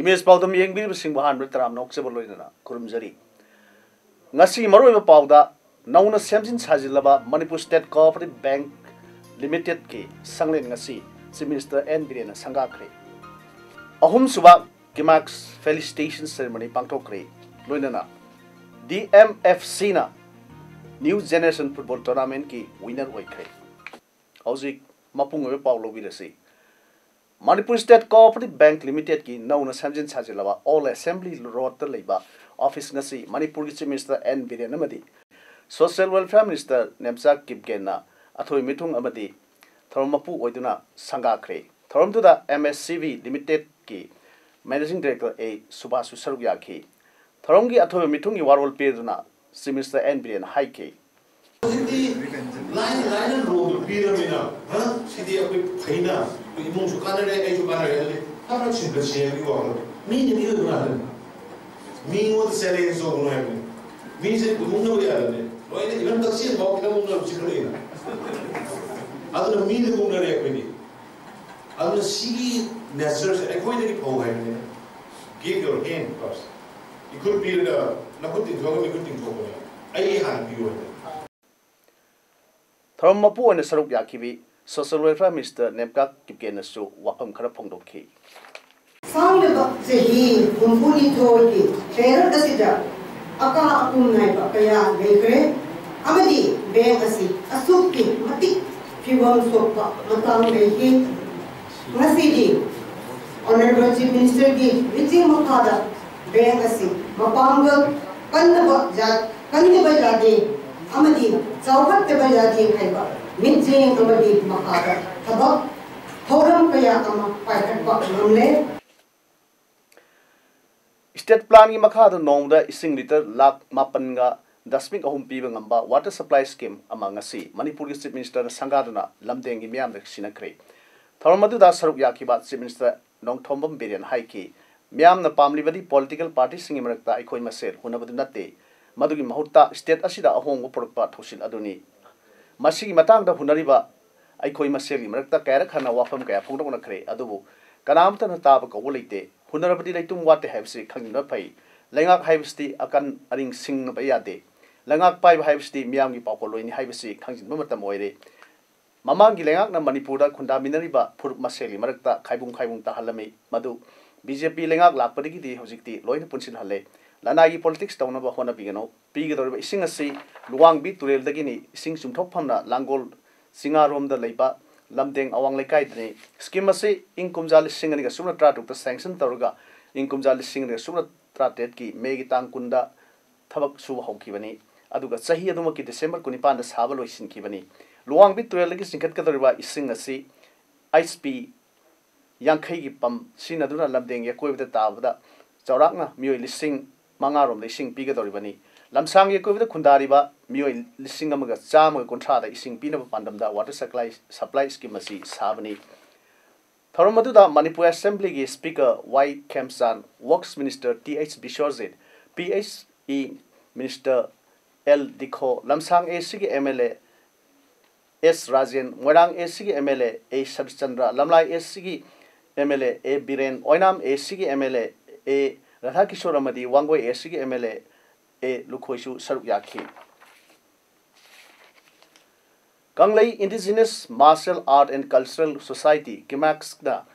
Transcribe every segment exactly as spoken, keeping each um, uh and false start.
Image ꯄꯥꯎꯗꯝ ꯌꯦꯡꯕꯤꯔꯤꯕꯁꯤꯡꯕꯨ ꯑꯍꯥꯟꯕꯗ ꯇꯔꯥꯝꯅ ꯑꯣꯛꯆꯕ ꯂꯣꯏꯅꯅ ꯈꯨꯔꯨꯝꯖꯔꯤ꯫ ꯉꯁꯤ ꯃꯔꯨꯑꯣꯏꯕ ꯄꯥꯎꯗ, ꯅꯧꯅ ꯁꯦꯝꯖꯤꯟ ꯁꯥꯖꯤꯜꯂꯕ ꯃꯅꯤꯄꯨꯔ ꯁ꯭ꯇꯦꯠ ꯀꯣꯑꯣꯄꯔꯦꯇꯤꯚ ꯕꯦꯡꯛ ꯂꯤꯃꯤꯇꯦꯗꯀꯤ ꯁꯪꯂꯦꯟ ꯉꯁꯤ ꯆꯤꯐ ꯃꯤꯅꯤꯁꯇꯔ ꯑꯦꯟ ꯕꯤꯔꯦꯟꯅ ꯁꯪꯒꯥꯈ꯭ꯔꯦ꯫ ꯑꯍꯨꯝꯁꯨꯕ ꯀꯤꯃꯥꯛꯁ ꯐꯦꯂꯤꯁꯤꯇꯦꯁꯟ ꯁꯦꯔꯦꯃꯣꯅꯤ ꯄꯥꯡꯊꯣꯛꯈ꯭ꯔꯦ꯫ ꯂꯣꯏꯅꯅ ꯗꯤ ꯑꯦꯝ ꯑꯦꯐ ꯁꯤꯅ ꯅ꯭ꯌꯨ ꯖꯦꯅꯦꯔꯦꯁꯟ ꯐꯨꯠꯕꯣꯜ ꯇꯣꯔꯅꯥꯃꯦꯟꯠꯀꯤ ꯋꯤꯅꯔ ꯑꯣꯏꯈ꯭ꯔꯦ꯫ ꯍꯧꯖꯤꯛ ꯃꯄꯨꯡ ꯑꯣꯏꯕ ꯄꯥꯎ ꯂꯧꯕꯤꯔꯁꯤ꯫ ꯃꯅꯤꯄꯨꯔ ꯁ꯭ꯇꯦꯠ ꯀꯣꯑꯣꯄꯔꯦꯇꯤꯚ ꯕꯦꯡꯛ ꯂꯤꯃꯤꯇꯦꯗꯀꯤ ꯅꯧꯅ ꯁꯦꯝꯖꯤꯟ ꯁꯥꯖꯤꯜꯂꯕ ꯑꯣꯜ ꯑꯦꯁꯦꯝꯕ꯭ꯂꯤ ꯔꯣꯗꯇ ꯂꯩꯕ ꯑꯣꯐꯤꯁ ꯉꯁꯤ ꯃꯅꯤꯄꯨꯔꯒꯤ ꯆꯤꯐ ꯃꯤꯅꯤꯁꯇꯔ ꯑꯦꯟ ꯕꯤꯔꯦꯟ ꯑꯃꯗꯤ ꯁꯣꯁꯤꯌꯦꯜ ꯋꯦꯜꯐꯤꯌꯥꯔ ꯃꯤꯅꯤꯁꯇꯔ ꯅꯦꯝꯆꯥ ꯀꯤꯞꯒꯦꯟꯅ ꯑꯊꯣꯏ ꯃꯤꯊꯨꯡ ꯑꯃꯗꯤ ꯊꯧꯔꯝ ꯃꯄꯨ ꯑꯣꯏꯗꯨꯅ ꯁꯪꯒꯥꯈ꯭ꯔꯦ꯫ ꯊꯧꯔꯝꯗꯨꯗ ꯑꯦꯝ ꯑꯦꯁ ꯁꯤ ꯕꯤ ꯂꯤꯃꯤꯇꯦꯗꯀꯤ ꯃꯦꯅꯦꯖꯤꯡ ꯗꯥꯏꯔꯦꯛꯇꯔ ꯑꯦ ꯁꯨꯕꯥꯁꯁꯨ ꯁꯔꯨꯛ ꯌꯥꯈꯤ꯫ ꯊꯧꯔꯝꯒꯤ ꯑꯊꯣꯏꯕ ꯃꯤꯊꯨꯡꯒꯤ ꯋꯥꯔꯣꯜ ꯄꯤꯗꯨꯅ ꯆꯤꯐ ꯃꯤꯅꯤꯁꯇꯔ ꯑꯦꯟ ꯕꯤꯔꯦꯟ ꯍꯥꯏꯈꯤ꯫ ꯍꯧꯖꯤꯛꯇꯤ ꯂꯥꯏꯅ ꯂꯥꯏꯅ ꯂꯣꯟꯗꯨ ꯄꯤꯔꯕꯅꯤꯅ, ꯍ? ꯁꯤꯗꯤ ꯑꯩꯈꯣꯏ ꯐꯩꯅ, ꯑꯩꯈꯣꯏ ꯏꯃꯨꯡꯁꯨ ꯀꯥꯟꯅꯔꯦ, ꯑꯩꯁꯨ ꯀꯥꯟꯅꯔꯦ, ꯑꯗꯨꯗꯤ ꯐꯠ ꯐꯠ ꯁꯤꯟꯕ ꯁꯦꯝꯕꯒꯤ ꯋꯥꯈꯜ꯫ ꯃꯤꯅ ꯃꯤꯑꯣꯏꯕ ꯉꯥꯛꯇꯅꯤ꯫ ꯃꯤꯉꯣꯟꯗ ꯆꯦꯂꯦꯟꯖ ꯇꯧꯒꯅꯨ ꯍꯥꯏꯕꯅꯤ꯫ ꯃꯤꯁꯦ ꯃꯨꯛꯅꯕ ꯌꯥꯗꯕꯅꯤ꯫ ꯂꯣꯏꯅ ꯏꯚꯟ ꯀꯛꯆꯦꯡ ꯐꯥꯎ ꯈꯤꯇꯪ ꯃꯨꯛꯅꯕꯁꯤ ꯈꯔ ꯂꯩꯅ꯫ ꯑꯗꯨꯅ ꯃꯤꯗ ꯃꯨꯛꯅꯔꯦ ꯑꯩꯈꯣꯏꯗꯤ꯫ ꯑꯗꯨꯅ ꯁꯤꯒꯤ ꯅꯦꯆꯔꯁꯦ ꯑꯩꯈꯣꯏꯗꯒꯤ ꯐꯧ ꯍꯥꯏꯕꯅꯤꯅ꯫ Give your hand first. ꯏꯈꯨꯠ ꯄꯤꯔꯒ ꯅꯈꯨꯠ ꯇꯤꯡꯊꯣꯛꯑꯒ ꯃꯤꯈꯨꯠ ꯇꯤꯡꯊꯣꯛꯄꯅꯦ꯫ ꯑꯩ ꯍꯥꯟꯅ ꯄꯤꯌꯨ ꯍꯥꯏꯕ꯫ ꯊꯧꯔꯝ ꯃꯄꯨ ꯑꯣꯏꯅ ꯁꯔꯨꯛ ꯌꯥꯈꯤꯕꯤ ꯁꯣꯁꯤꯌꯦꯜ ꯋꯦꯜꯐꯤꯌꯥꯔ ꯃꯤꯅꯤꯁꯇꯔ ꯅꯦꯝꯀꯥ ꯀꯤꯞꯒꯦꯟꯅꯁꯨ ꯋꯥꯐꯝ ꯈꯔ ꯐꯣꯡꯗꯣꯛꯈꯤ꯫ ꯁꯥꯡꯂꯕ ꯆꯍꯤ ꯍꯨꯝꯐꯨꯅꯤꯊꯣꯏꯒꯤ ꯄꯦꯔꯦꯠ ꯑꯁꯤꯗ ꯑꯀꯥ ꯑꯀꯨꯝ ꯅꯥꯏꯕ ꯀꯌꯥ ꯂꯩꯈ꯭ꯔꯦ ꯑꯃꯗꯤ ꯕꯦꯡꯛ ꯑꯁꯤ ꯑꯁꯨꯛꯀꯤ ꯃꯇꯤꯛ ꯐꯤꯕꯝ ꯁꯣꯛꯄ ꯃꯇꯥꯡ ꯂꯩꯈꯤ꯫ ꯉꯁꯤꯗꯤ ꯑꯣꯅꯔꯦꯕꯜ ꯆꯤꯐ ꯃꯤꯅꯤꯁꯇꯔꯒꯤ ꯂꯨꯆꯤꯡ ꯃꯈꯥꯗ ꯕꯦꯡꯛ ꯑꯁꯤ ꯃꯄꯥꯡꯒꯜ ꯀꯟꯗꯕ ꯌꯥ-, ꯀꯟꯗꯕ ꯌꯥꯗꯦ ꯑꯃꯗꯤ ꯆꯥꯎꯈꯠꯇꯕ ꯌꯥꯗꯦ ꯍꯥꯏꯕ ꯃꯤꯠꯌꯦꯡ ꯑꯃꯒꯤ ꯃꯈꯥꯗ ꯊꯕꯛ ꯊꯧꯔꯝ ꯀꯌꯥ ꯑꯃ ꯄꯥꯏꯈꯠꯄ ꯉꯝꯂꯦ꯫ State plan ꯒꯤ ꯃꯈꯥꯗ ꯅꯣꯡꯃꯗ ꯏꯁꯤꯡ litre ꯂꯥꯈ ꯃꯥꯄꯟꯒ ꯗꯁꯃꯤꯛ ꯑꯍꯨꯝ ꯄꯤꯕ ꯉꯝꯕ water supply scheme ꯑꯃ ꯉꯁꯤ ꯃꯅꯤꯄꯨꯔꯒꯤ Chief Minister ꯅ ꯁꯪꯒꯥꯗꯨꯅ ꯂꯝꯗꯦꯡꯒꯤ ꯃꯤꯌꯥꯝꯗ ꯁꯤꯟꯅꯈ꯭ꯔꯦ꯫ ꯊꯧꯔꯝ ꯑꯗꯨꯗ ꯁꯔꯨꯛ ꯌꯥꯈꯤꯕ Chief Minister ꯅꯣꯡꯊꯣꯝꯕꯝ ꯕꯤꯔꯦꯟ ꯍꯥꯏꯈꯤ, "ꯃꯤꯌꯥꯝꯅ ꯄꯥꯝꯂꯤꯕꯗꯤ political party ꯁꯤꯡꯒꯤ ꯃꯔꯛꯇ ꯑꯩꯈꯣꯏ ꯃꯁꯦꯜ ꯍꯨꯟꯅꯕꯗꯨ ꯅꯠꯇꯦ꯫ ꯃꯗꯨꯒꯤ ꯃꯍꯨꯠꯇ state ꯑꯁꯤꯗ ꯑꯍꯣꯡꯕ ꯄꯨꯔꯛꯄ ꯊꯧꯁꯤꯜ ꯑꯗꯨꯅꯤ꯫ ꯃꯁꯤꯒꯤ ꯃꯇꯥꯡꯗ ꯍꯨꯟꯅꯔꯤꯕ ꯑꯩꯈꯣꯏ ꯃꯁꯦꯜꯒꯤ ꯃꯔꯛꯇ ꯀꯌꯥꯔꯛ ꯍꯟꯅ ꯋꯥꯐꯝ ꯀꯌꯥ ꯐꯣꯡꯗꯣꯛꯅꯈ꯭ꯔꯦ, ꯑꯗꯨꯕꯨ ꯀꯅꯥꯃꯠꯇꯅ ꯇꯥꯕ ꯀꯧꯕ ꯂꯩꯇꯦ꯫ ꯍꯨꯟꯅꯔꯕꯗꯤ ꯂꯩꯇꯨꯝ ꯋꯥꯠꯇꯦ ꯍꯥꯏꯕꯁꯤ ꯈꯪꯖꯤꯟꯕ ꯐꯩ꯫ ꯂꯩꯉꯥꯛ ꯍꯥꯏꯕꯁꯤꯗꯤ ꯑꯀꯟ ꯑꯔꯤꯡ ꯁꯤꯡꯅꯕ ꯌꯥꯗꯦ꯫ ꯂꯩꯉꯥꯛ ꯄꯥꯏꯕ ꯍꯥꯏꯕꯁꯤꯗꯤ ꯃꯤꯌꯥꯝꯒꯤ ꯄꯥꯎꯈꯣꯜꯂꯣꯏꯅꯤ ꯍꯥꯏꯕꯁꯤ ꯈꯪꯖꯤꯟꯕ ꯃꯇꯝ ꯑꯣꯏꯔꯦ꯫ ꯃꯃꯥꯡꯒꯤ ꯂꯩꯉꯥꯛꯅ ꯃꯅꯤꯄꯨꯔꯗ ꯈꯨꯟꯗꯥꯃꯤꯟꯅꯔꯤꯕ ꯐꯨꯔꯨꯞ ꯃꯁꯦꯜꯒꯤ ꯃꯔꯛꯇ ꯈꯥꯏꯕꯨꯡ ꯈꯥꯏꯕꯨꯡ ꯇꯥꯍꯜꯂꯝꯃꯤ꯫ ꯃꯗꯨ BJP ꯂꯩꯉꯥꯛ ꯂꯥꯛꯄꯗꯒꯤꯗꯤ ꯍꯧꯖꯤꯛꯇꯤ ꯂꯣꯏꯅ ꯄꯨꯟꯁꯤꯜꯍꯜꯂꯦ꯫ ꯂꯅꯥꯏꯒꯤ politics ꯇꯧꯅꯕ ꯍꯣꯠꯅꯕꯤꯒꯅꯨ꯫ ꯄꯤꯒꯗꯧꯔꯤꯕ ꯏꯁꯤꯡ ꯑꯁꯤ ꯂꯨꯋꯥꯡꯕꯤ ꯇꯨꯔꯦꯜꯗꯒꯤꯅꯤ꯫ ꯏꯁꯤꯡ ꯆꯨꯝꯊꯣꯛꯐꯝꯅ ꯂꯥꯡꯒꯣꯜ ꯆꯤꯡꯉꯥꯔꯣꯝꯗ ꯂꯩꯕ ꯂꯝꯗꯦꯡ ꯑꯋꯥꯡ ꯂꯩꯀꯥꯏꯗꯅꯤ꯫ Scheme ꯑꯁꯤ ꯏꯪ ꯀꯨꯝꯖꯥ ꯂꯤꯁꯤꯡ ꯑꯅꯤꯒ ꯁꯨꯞꯅ ꯇꯔꯥꯇꯔꯨꯛꯇ sanction ꯇꯧꯔꯒ ꯏꯪ ꯀꯨꯝꯖꯥ ꯂꯤꯁꯤꯡ ꯑꯅꯤꯒ ꯁꯨꯞꯅ ꯇꯔꯥꯇꯔꯦꯠꯀꯤ Mayꯒꯤ ꯇꯥꯡ ꯀꯨꯟꯗ ꯊꯕꯛ ꯁꯨꯕ ꯍꯧꯈꯤꯕꯅꯤ, ꯑꯗꯨꯒ ꯆꯍꯤ ꯑꯗꯨꯃꯛꯀꯤ December ꯀꯨꯟꯅꯤꯄꯥꯟꯗ ꯁꯥꯕ ꯂꯣꯏꯁꯤꯟꯈꯤꯕꯅꯤ꯫ ꯂꯨꯋꯥꯡꯕꯤ ꯇꯨꯔꯦꯜꯗꯒꯤ ꯆꯤꯡꯈꯠꯀꯗꯧꯔꯤꯕ ꯏꯁꯤꯡ ꯑꯁꯤ H P ꯌꯥꯡꯈꯩꯒꯤ pump ꯁꯤꯖꯤꯟꯅꯗꯨꯅ ꯂꯝꯗꯦꯡꯒꯤ ꯑꯀꯣꯏꯕꯗ ꯇꯥꯕꯗ ꯆꯥꯎꯔꯥꯛꯅ ꯃꯤꯑꯣꯏ ꯂꯤꯁꯤꯡ ꯃꯉꯥ ꯔꯣꯝꯗ ꯏꯁꯤꯡ ꯄꯤꯒꯗꯧꯔꯤꯕꯅꯤ꯫ ꯂꯝꯁꯥꯡꯒꯤ ꯑꯀꯣꯏꯕꯗ ꯈꯨꯟꯗꯥꯔꯤꯕ ꯃꯤꯑꯣꯏ ꯂꯤꯁꯤꯡ ꯑꯃꯒ ꯆꯥꯝꯃꯒ ꯀꯨꯟꯊ꯭ꯔꯥꯗ ꯏꯁꯤꯡ ꯄꯤꯅꯕ ꯄꯥꯟꯗꯝꯗ water supply, supply scheme ꯑꯁꯤ ꯁꯥꯕꯅꯤ꯫ ꯊꯧꯔꯝ ꯑꯗꯨꯗ ꯃꯅꯤꯄꯨꯔ Assemblyꯒꯤ Speaker Y Khemchand, Works Minister T H Biswajit, P H E Minister L Dikho, Lamsang ACꯒꯤ MLA ꯑꯦꯁ ꯔꯥꯖꯦꯟ, ꯃꯣꯏꯔꯥꯡ ACꯒꯤ MLA ꯑꯦ ꯁꯕꯤꯆꯟꯗ꯭ꯔ, ꯂꯝꯂꯥꯏ ACꯒꯤ MLA ꯑꯦ ꯕꯤꯔꯦꯟ, ꯑꯣꯏꯅꯥꯝ ACꯒꯤ MLA ꯑꯦ ꯔꯥꯙꯥꯀꯤꯁꯣꯔ ꯑꯃꯗꯤ ꯋꯥꯡꯒꯣꯏ ACꯒꯤ MLA ꯑꯦ ꯂꯨꯈꯣꯏꯁꯨ ꯁꯔꯨꯛ ꯌꯥꯈꯤ꯫ ꯀꯪꯂꯩ Indigenous Martial Art and Cultural Society, ꯀꯤꯃꯥꯛꯁꯅ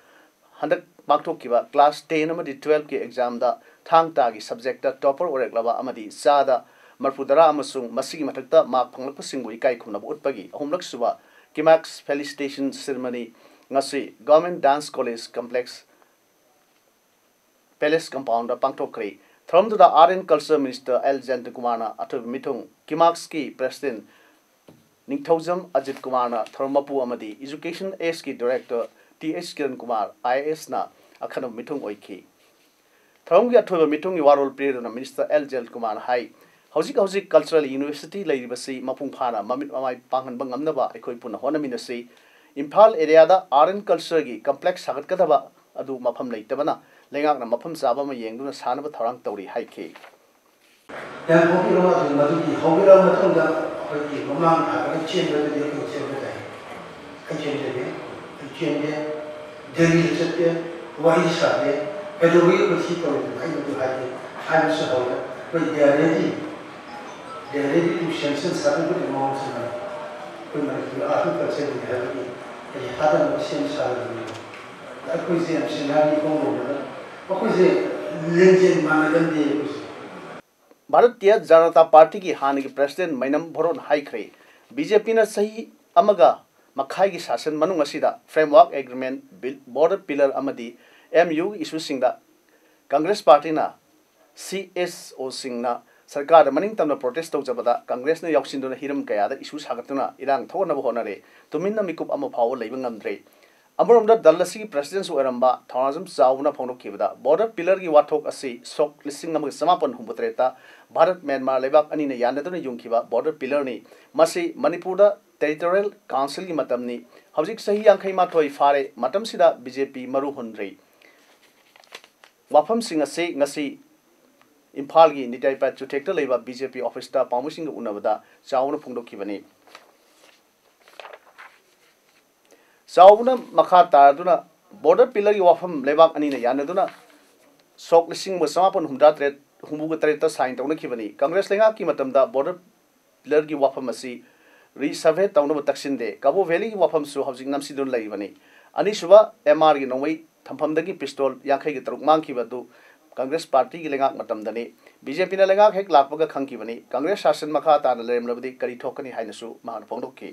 ꯍꯟꯗꯛ ꯄꯥꯡꯊꯣꯛꯈꯤꯕ class ten ꯑꯃꯗꯤ twelveꯀꯤ examꯗ ꯊꯥꯡ ꯇꯥꯒꯤ subjectꯇ topper ꯑꯣꯏꯔꯛꯂꯕ ꯑꯃꯗꯤ ꯆꯥꯗ ꯃꯔꯐꯨꯇꯔꯥ ꯑꯃꯁꯨꯡ ꯃꯁꯤꯒꯤ ꯃꯊꯛꯇ mark ꯐꯪꯂꯛꯄꯁꯤꯡꯕꯨ ꯏꯀꯥꯏ ꯈꯨꯝꯅꯕ ꯎꯠꯄꯒꯤ ꯑꯍꯨꯝꯂꯛ ꯁꯨꯕ ꯀꯤꯃꯥꯛꯁ felicitation ceremony ꯉꯁꯤ Government Dance College Complex Palace Compoundꯗ ꯄꯥꯡꯊꯣꯛꯈ꯭ꯔꯦ꯫ ꯊꯧꯔꯝꯗꯨꯗ Art and Culture Minister L ꯖꯌꯟꯇꯀꯨꯃꯥꯔꯅ ꯑꯊꯣꯏꯕ ꯃꯤꯊꯨꯡ, ꯀꯤꯃꯥꯛꯁꯀꯤ President ꯅꯤꯡꯊꯧꯖꯝ ꯑꯖꯤꯠ ꯀꯨꯃꯥꯔꯅ ꯊꯧꯔꯝ ꯃꯄꯨ ꯑꯃꯗꯤ Education Sꯀꯤ Director T H Kiran Kumar, IASꯅ ꯑꯈꯟꯅꯕ ꯃꯤꯊꯨꯡ ꯑꯣꯏꯈꯤ꯫ ꯊꯧꯔꯝꯒꯤ ꯑꯊꯣꯏꯕ ꯃꯤꯊꯨꯡꯒꯤ ꯋꯥꯔꯣꯜ ꯄꯤꯔꯗꯨꯅ ꯃꯤꯅꯤꯁꯇꯔ ꯑꯦꯜ ꯖꯌꯟꯀꯨꯃꯥꯔꯅ ꯍꯥꯏ, ꯍꯧꯖꯤꯛ ꯍꯧꯖꯤꯛ ꯀꯜꯆꯔꯦꯜ ꯌꯨꯅꯤꯚꯔꯁꯤꯇꯤ ꯂꯩꯔꯤꯕꯁꯤ ꯃꯄꯨꯡ ꯐꯥꯅ ꯃꯃꯤꯠ ꯃꯃꯥꯏ ꯄꯥꯡꯍꯟꯕ ꯉꯝꯅꯕ ꯑꯩꯈꯣꯏ ꯄꯨꯟꯅ ꯍꯣꯠꯅꯃꯤꯟꯅꯁꯤ꯫ ꯏꯝꯐꯥꯜ ꯑꯦꯔꯤꯌꯥꯗ ꯑꯥꯔꯠ ꯑꯦꯟ ꯀꯜꯆꯔꯒꯤ ꯀꯝꯄ꯭ꯂꯦꯛꯁ ꯁꯥꯒꯠꯀꯗꯕ ꯑꯗꯨ ꯃꯐꯝ ꯂꯩꯇꯕꯅ ꯂꯩꯉꯥꯛꯅ ꯃꯐꯝ ꯆꯥꯕ ꯑꯃ ꯌꯦꯡꯗꯨꯅ ꯁꯥꯅꯕ ꯊꯧꯔꯥꯡ ꯇꯧꯔꯤ ꯍꯥꯏꯈꯤ꯫ ꯌꯥꯝ ꯍꯧꯕꯤꯔꯕ ꯃꯇꯨꯡ ꯃꯗꯨꯒꯤ ꯍꯧꯕꯤꯔꯕ ꯃꯇꯨꯡꯗ ꯑꯩꯈꯣꯏꯒꯤ ꯃꯃꯥꯡ ꯊꯥꯗꯒ ꯆꯦꯟꯕꯗꯨꯗꯤ ꯑꯩꯈꯣꯏ ꯆꯦꯟꯕ ꯇꯥꯏ꯫ ꯑꯩ ꯆꯦꯟꯖꯒꯦ, ꯑꯩ ꯆꯦꯟꯒꯦ, ꯗꯦꯜꯂꯤꯗ ꯆꯠꯀꯦ, ꯋꯥꯔꯤ ꯁꯥꯒꯦ, ꯀꯩꯗꯧꯕꯒꯤ ꯑꯩꯈꯣꯏ ꯁꯤ ꯇꯧꯔꯤꯕꯅꯣ ꯑꯩꯅꯁꯨ ꯍꯥꯏꯒꯦ ꯍꯥꯏꯕꯁꯨ ꯍꯧꯔꯦ꯫ ꯑꯩꯈꯣꯏ ꯗꯦꯜꯂꯤꯗꯤ ꯗꯦꯜꯂꯤꯗꯤ ꯇꯨ ꯁꯦꯡꯁꯟ ꯁꯥꯔꯇꯤꯐꯤꯀꯦꯠ ꯃꯑꯣꯡꯁꯤꯅ ꯑꯩꯈꯣꯏ ꯃꯅꯤꯄꯨꯔ ꯑꯥꯔꯠ ꯀꯜꯆꯔꯒꯤ ꯍꯥꯏꯕꯒꯤ ꯑꯩꯈꯣꯏꯒꯤ ꯊꯥꯗꯅꯕ ꯁꯦꯝ ꯁꯥꯔꯕꯅꯦꯕ꯫ ꯑꯩꯈꯣꯏꯁꯦ ꯌꯥꯝ ꯁꯦꯡꯅ ꯍꯥꯏꯒꯦ ꯏꯀꯣꯡ ꯂꯣꯝꯗꯅ ꯑꯩꯈꯣꯏꯁꯦ ꯂꯦꯡꯖꯦꯜ ꯃꯥꯟꯅꯒꯟꯗꯦ ꯑꯩꯈꯣꯏꯁꯦ꯫ ꯚꯥꯔꯠꯇꯤꯌ ꯖꯅꯇꯥ ꯄꯥꯔꯇꯤꯒꯤ ꯍꯥꯟꯅꯒꯤ ꯄ꯭ꯔꯦꯁꯤꯗꯦꯟꯠ ꯃꯩꯅꯝ ꯚꯣꯔꯣꯟ ꯍꯥꯏꯈ꯭ꯔꯦ, ꯕꯤ ꯖꯦ ꯄꯤꯅ ꯆꯍꯤ ꯑꯃꯒ ꯃꯈꯥꯏꯒꯤ ꯁꯥꯁꯟ ꯃꯅꯨꯡ ꯑꯁꯤꯗ framework agreement, bill, border pillar ꯑꯃꯗꯤ ꯑꯦꯝ ꯌꯨꯒꯤ ꯏꯁꯨꯁꯤꯡꯗ ꯀꯪꯒ꯭ꯔꯦꯁ ꯄꯥꯔꯇꯤꯅ ꯁꯤ ꯑꯦꯁ ꯑꯣꯁꯤꯡꯅ ꯁꯔꯀꯥꯔꯗ ꯃꯅꯤꯡ ꯇꯝꯅ ꯄ꯭ꯔꯣꯇꯦꯁ ꯇꯧꯖꯕꯗ ꯀꯪꯒ꯭ꯔꯦꯁꯅ ꯌꯥꯎꯁꯤꯟꯗꯨꯅ ꯍꯤꯔꯝ ꯀꯌꯥꯗ ꯏꯁꯨ ꯁꯥꯒꯠꯇꯨꯅ ꯏꯔꯥꯡ ꯊꯣꯛꯍꯟꯅꯕ ꯍꯣꯠꯅꯔꯦ꯫ ꯇꯨꯃꯤꯟꯅ ꯃꯤꯀꯨꯞ ꯑꯃ ꯐꯥꯎꯕ ꯂꯩꯕ ꯉꯝꯗ꯭ꯔꯦ꯫ ꯑꯃꯔꯣꯝꯗ ꯗꯜ ꯑꯁꯤꯒꯤ ꯄ꯭ꯔꯦꯁꯤꯗꯦꯟꯠꯁꯨ ꯑꯣꯏꯔꯝꯕ ꯊꯧꯅꯥꯖꯝ ꯆꯥꯎꯕꯅ ꯐꯣꯡꯗꯣꯛꯈꯤꯕꯗ ꯕꯣꯔꯗꯔ ꯄꯤꯂꯔꯒꯤ ꯋꯥꯊꯣꯛ ꯑꯁꯤ ꯁꯣꯛ ꯂꯤꯁꯤꯡ ꯑꯃꯒ ꯆꯃꯥꯄꯟ ꯍꯨꯝꯐꯨꯇꯔꯦꯠꯇ ꯚꯥꯔꯠ ꯃ꯭ꯌꯥꯟꯃꯥꯔ ꯂꯩꯕꯥꯛ ꯑꯅꯤꯅ ꯌꯥꯅꯗꯨꯅ ꯌꯨꯡꯈꯤꯕ ꯕꯣꯔꯗꯔ ꯄꯤꯂꯔꯅꯤ꯫ ꯃꯁꯤ ꯃꯅꯤꯄꯨꯔꯗ ꯇꯦꯔꯤꯇꯣꯔꯤꯌꯦꯜ ꯀꯥꯎꯟꯁꯤꯜꯒꯤ ꯃꯇꯝꯅꯤ꯫ ꯍꯧꯖꯤꯛ ꯆꯍꯤ ꯌꯥꯡꯈꯩ ꯃꯥꯊꯣꯏ ꯐꯥꯔꯦ꯫ ꯃꯇꯝꯁꯤꯗ ꯕꯤ ꯖꯦ ꯄꯤ ꯃꯔꯨ ꯍꯨꯟꯗ꯭ꯔꯤ꯫ ꯋꯥꯐꯝꯁꯤꯡ ꯑꯁꯤ ꯉꯁꯤ ꯏꯝꯐꯥꯜꯒꯤ ꯅꯤꯇꯥꯏ ꯄꯥꯠ ꯆꯨꯊꯦꯛꯇ ꯂꯩꯕ ꯕꯤ ꯖꯦ ꯄꯤ ꯑꯣꯐꯤꯁꯇ ꯄꯥꯎꯃꯤꯁꯤꯡꯒ ꯎꯅꯕꯗ ꯆꯥꯎꯕꯅ ꯐꯣꯡꯗꯣꯛꯈꯤꯕꯅꯤ꯫ ꯆꯥꯎꯕꯅ ꯃꯈꯥ ꯇꯥꯔꯗꯨꯅ ꯕꯣꯔꯗꯔ ꯄꯤꯂꯔꯒꯤ ꯋꯥꯐꯝ ꯂꯩꯕꯥꯛ ꯑꯅꯤꯅ ꯌꯥꯅꯗꯨꯅ ꯁꯣꯛ ꯂꯤꯁꯤꯡ ꯑꯃꯒ ꯆꯃꯥꯄꯟ ꯍꯨꯝꯐꯨꯇꯔꯦꯠ, ꯍꯨꯝꯐꯨꯒ ꯇꯔꯦꯠꯇ ꯁꯥꯏꯟ ꯇꯧꯅꯈꯤꯕꯅꯤ꯫ ꯀꯪꯒ꯭ꯔꯦꯁ ꯂꯩꯉꯥꯛꯀꯤ ꯃꯇꯝꯗ ꯕꯣꯔꯗꯔ ꯄꯤꯂꯔꯒꯤ ꯋꯥꯐꯝ ꯑꯁꯤ ꯔꯤꯁꯔꯚꯦ ꯇꯧꯅꯕ ꯇꯛꯁꯤꯟꯗꯦ꯫ ꯀꯕꯣ ꯚꯦꯂꯤꯒꯤ ꯋꯥꯐꯝꯁꯨ ꯍꯧꯖꯤꯛ ꯅꯝꯁꯤꯟꯗꯨꯅ ꯂꯩꯔꯤꯕꯅꯤ꯫ ꯑꯅꯤꯁꯨꯕ ꯑꯦꯝ ꯑꯥꯔꯒꯤ ꯅꯣꯡꯃꯩ ꯊꯝꯐꯝꯗꯒꯤ ꯄꯤꯁꯇꯣꯜ ꯌꯥꯡꯈꯩꯒ ꯇꯔꯨꯛ ꯃꯥꯡꯈꯤꯕ ꯑꯗꯨ ꯀꯪꯒ꯭ꯔꯦꯁ ꯄꯥꯔꯇꯤꯒꯤ ꯂꯩꯉꯥꯛ ꯃꯇꯝꯗꯅꯤ꯫ ꯕꯤ ꯖꯦ ꯄꯤꯅ ꯂꯩꯉꯥꯛ ꯍꯦꯛ ꯂꯥꯛꯄꯒ ꯈꯪꯈꯤꯕꯅꯤ꯫ ꯀꯪꯒ꯭ꯔꯦꯁ ꯁꯥꯁꯟ ꯃꯈꯥ ꯇꯥꯅ ꯂꯩꯔꯝꯂꯕꯗꯤ ꯀꯔꯤ ꯊꯣꯛꯀꯅꯤ ꯍꯥꯏꯅꯁꯨ ꯃꯍꯥꯛꯅ ꯐꯣꯡꯗꯣꯛꯈꯤ꯫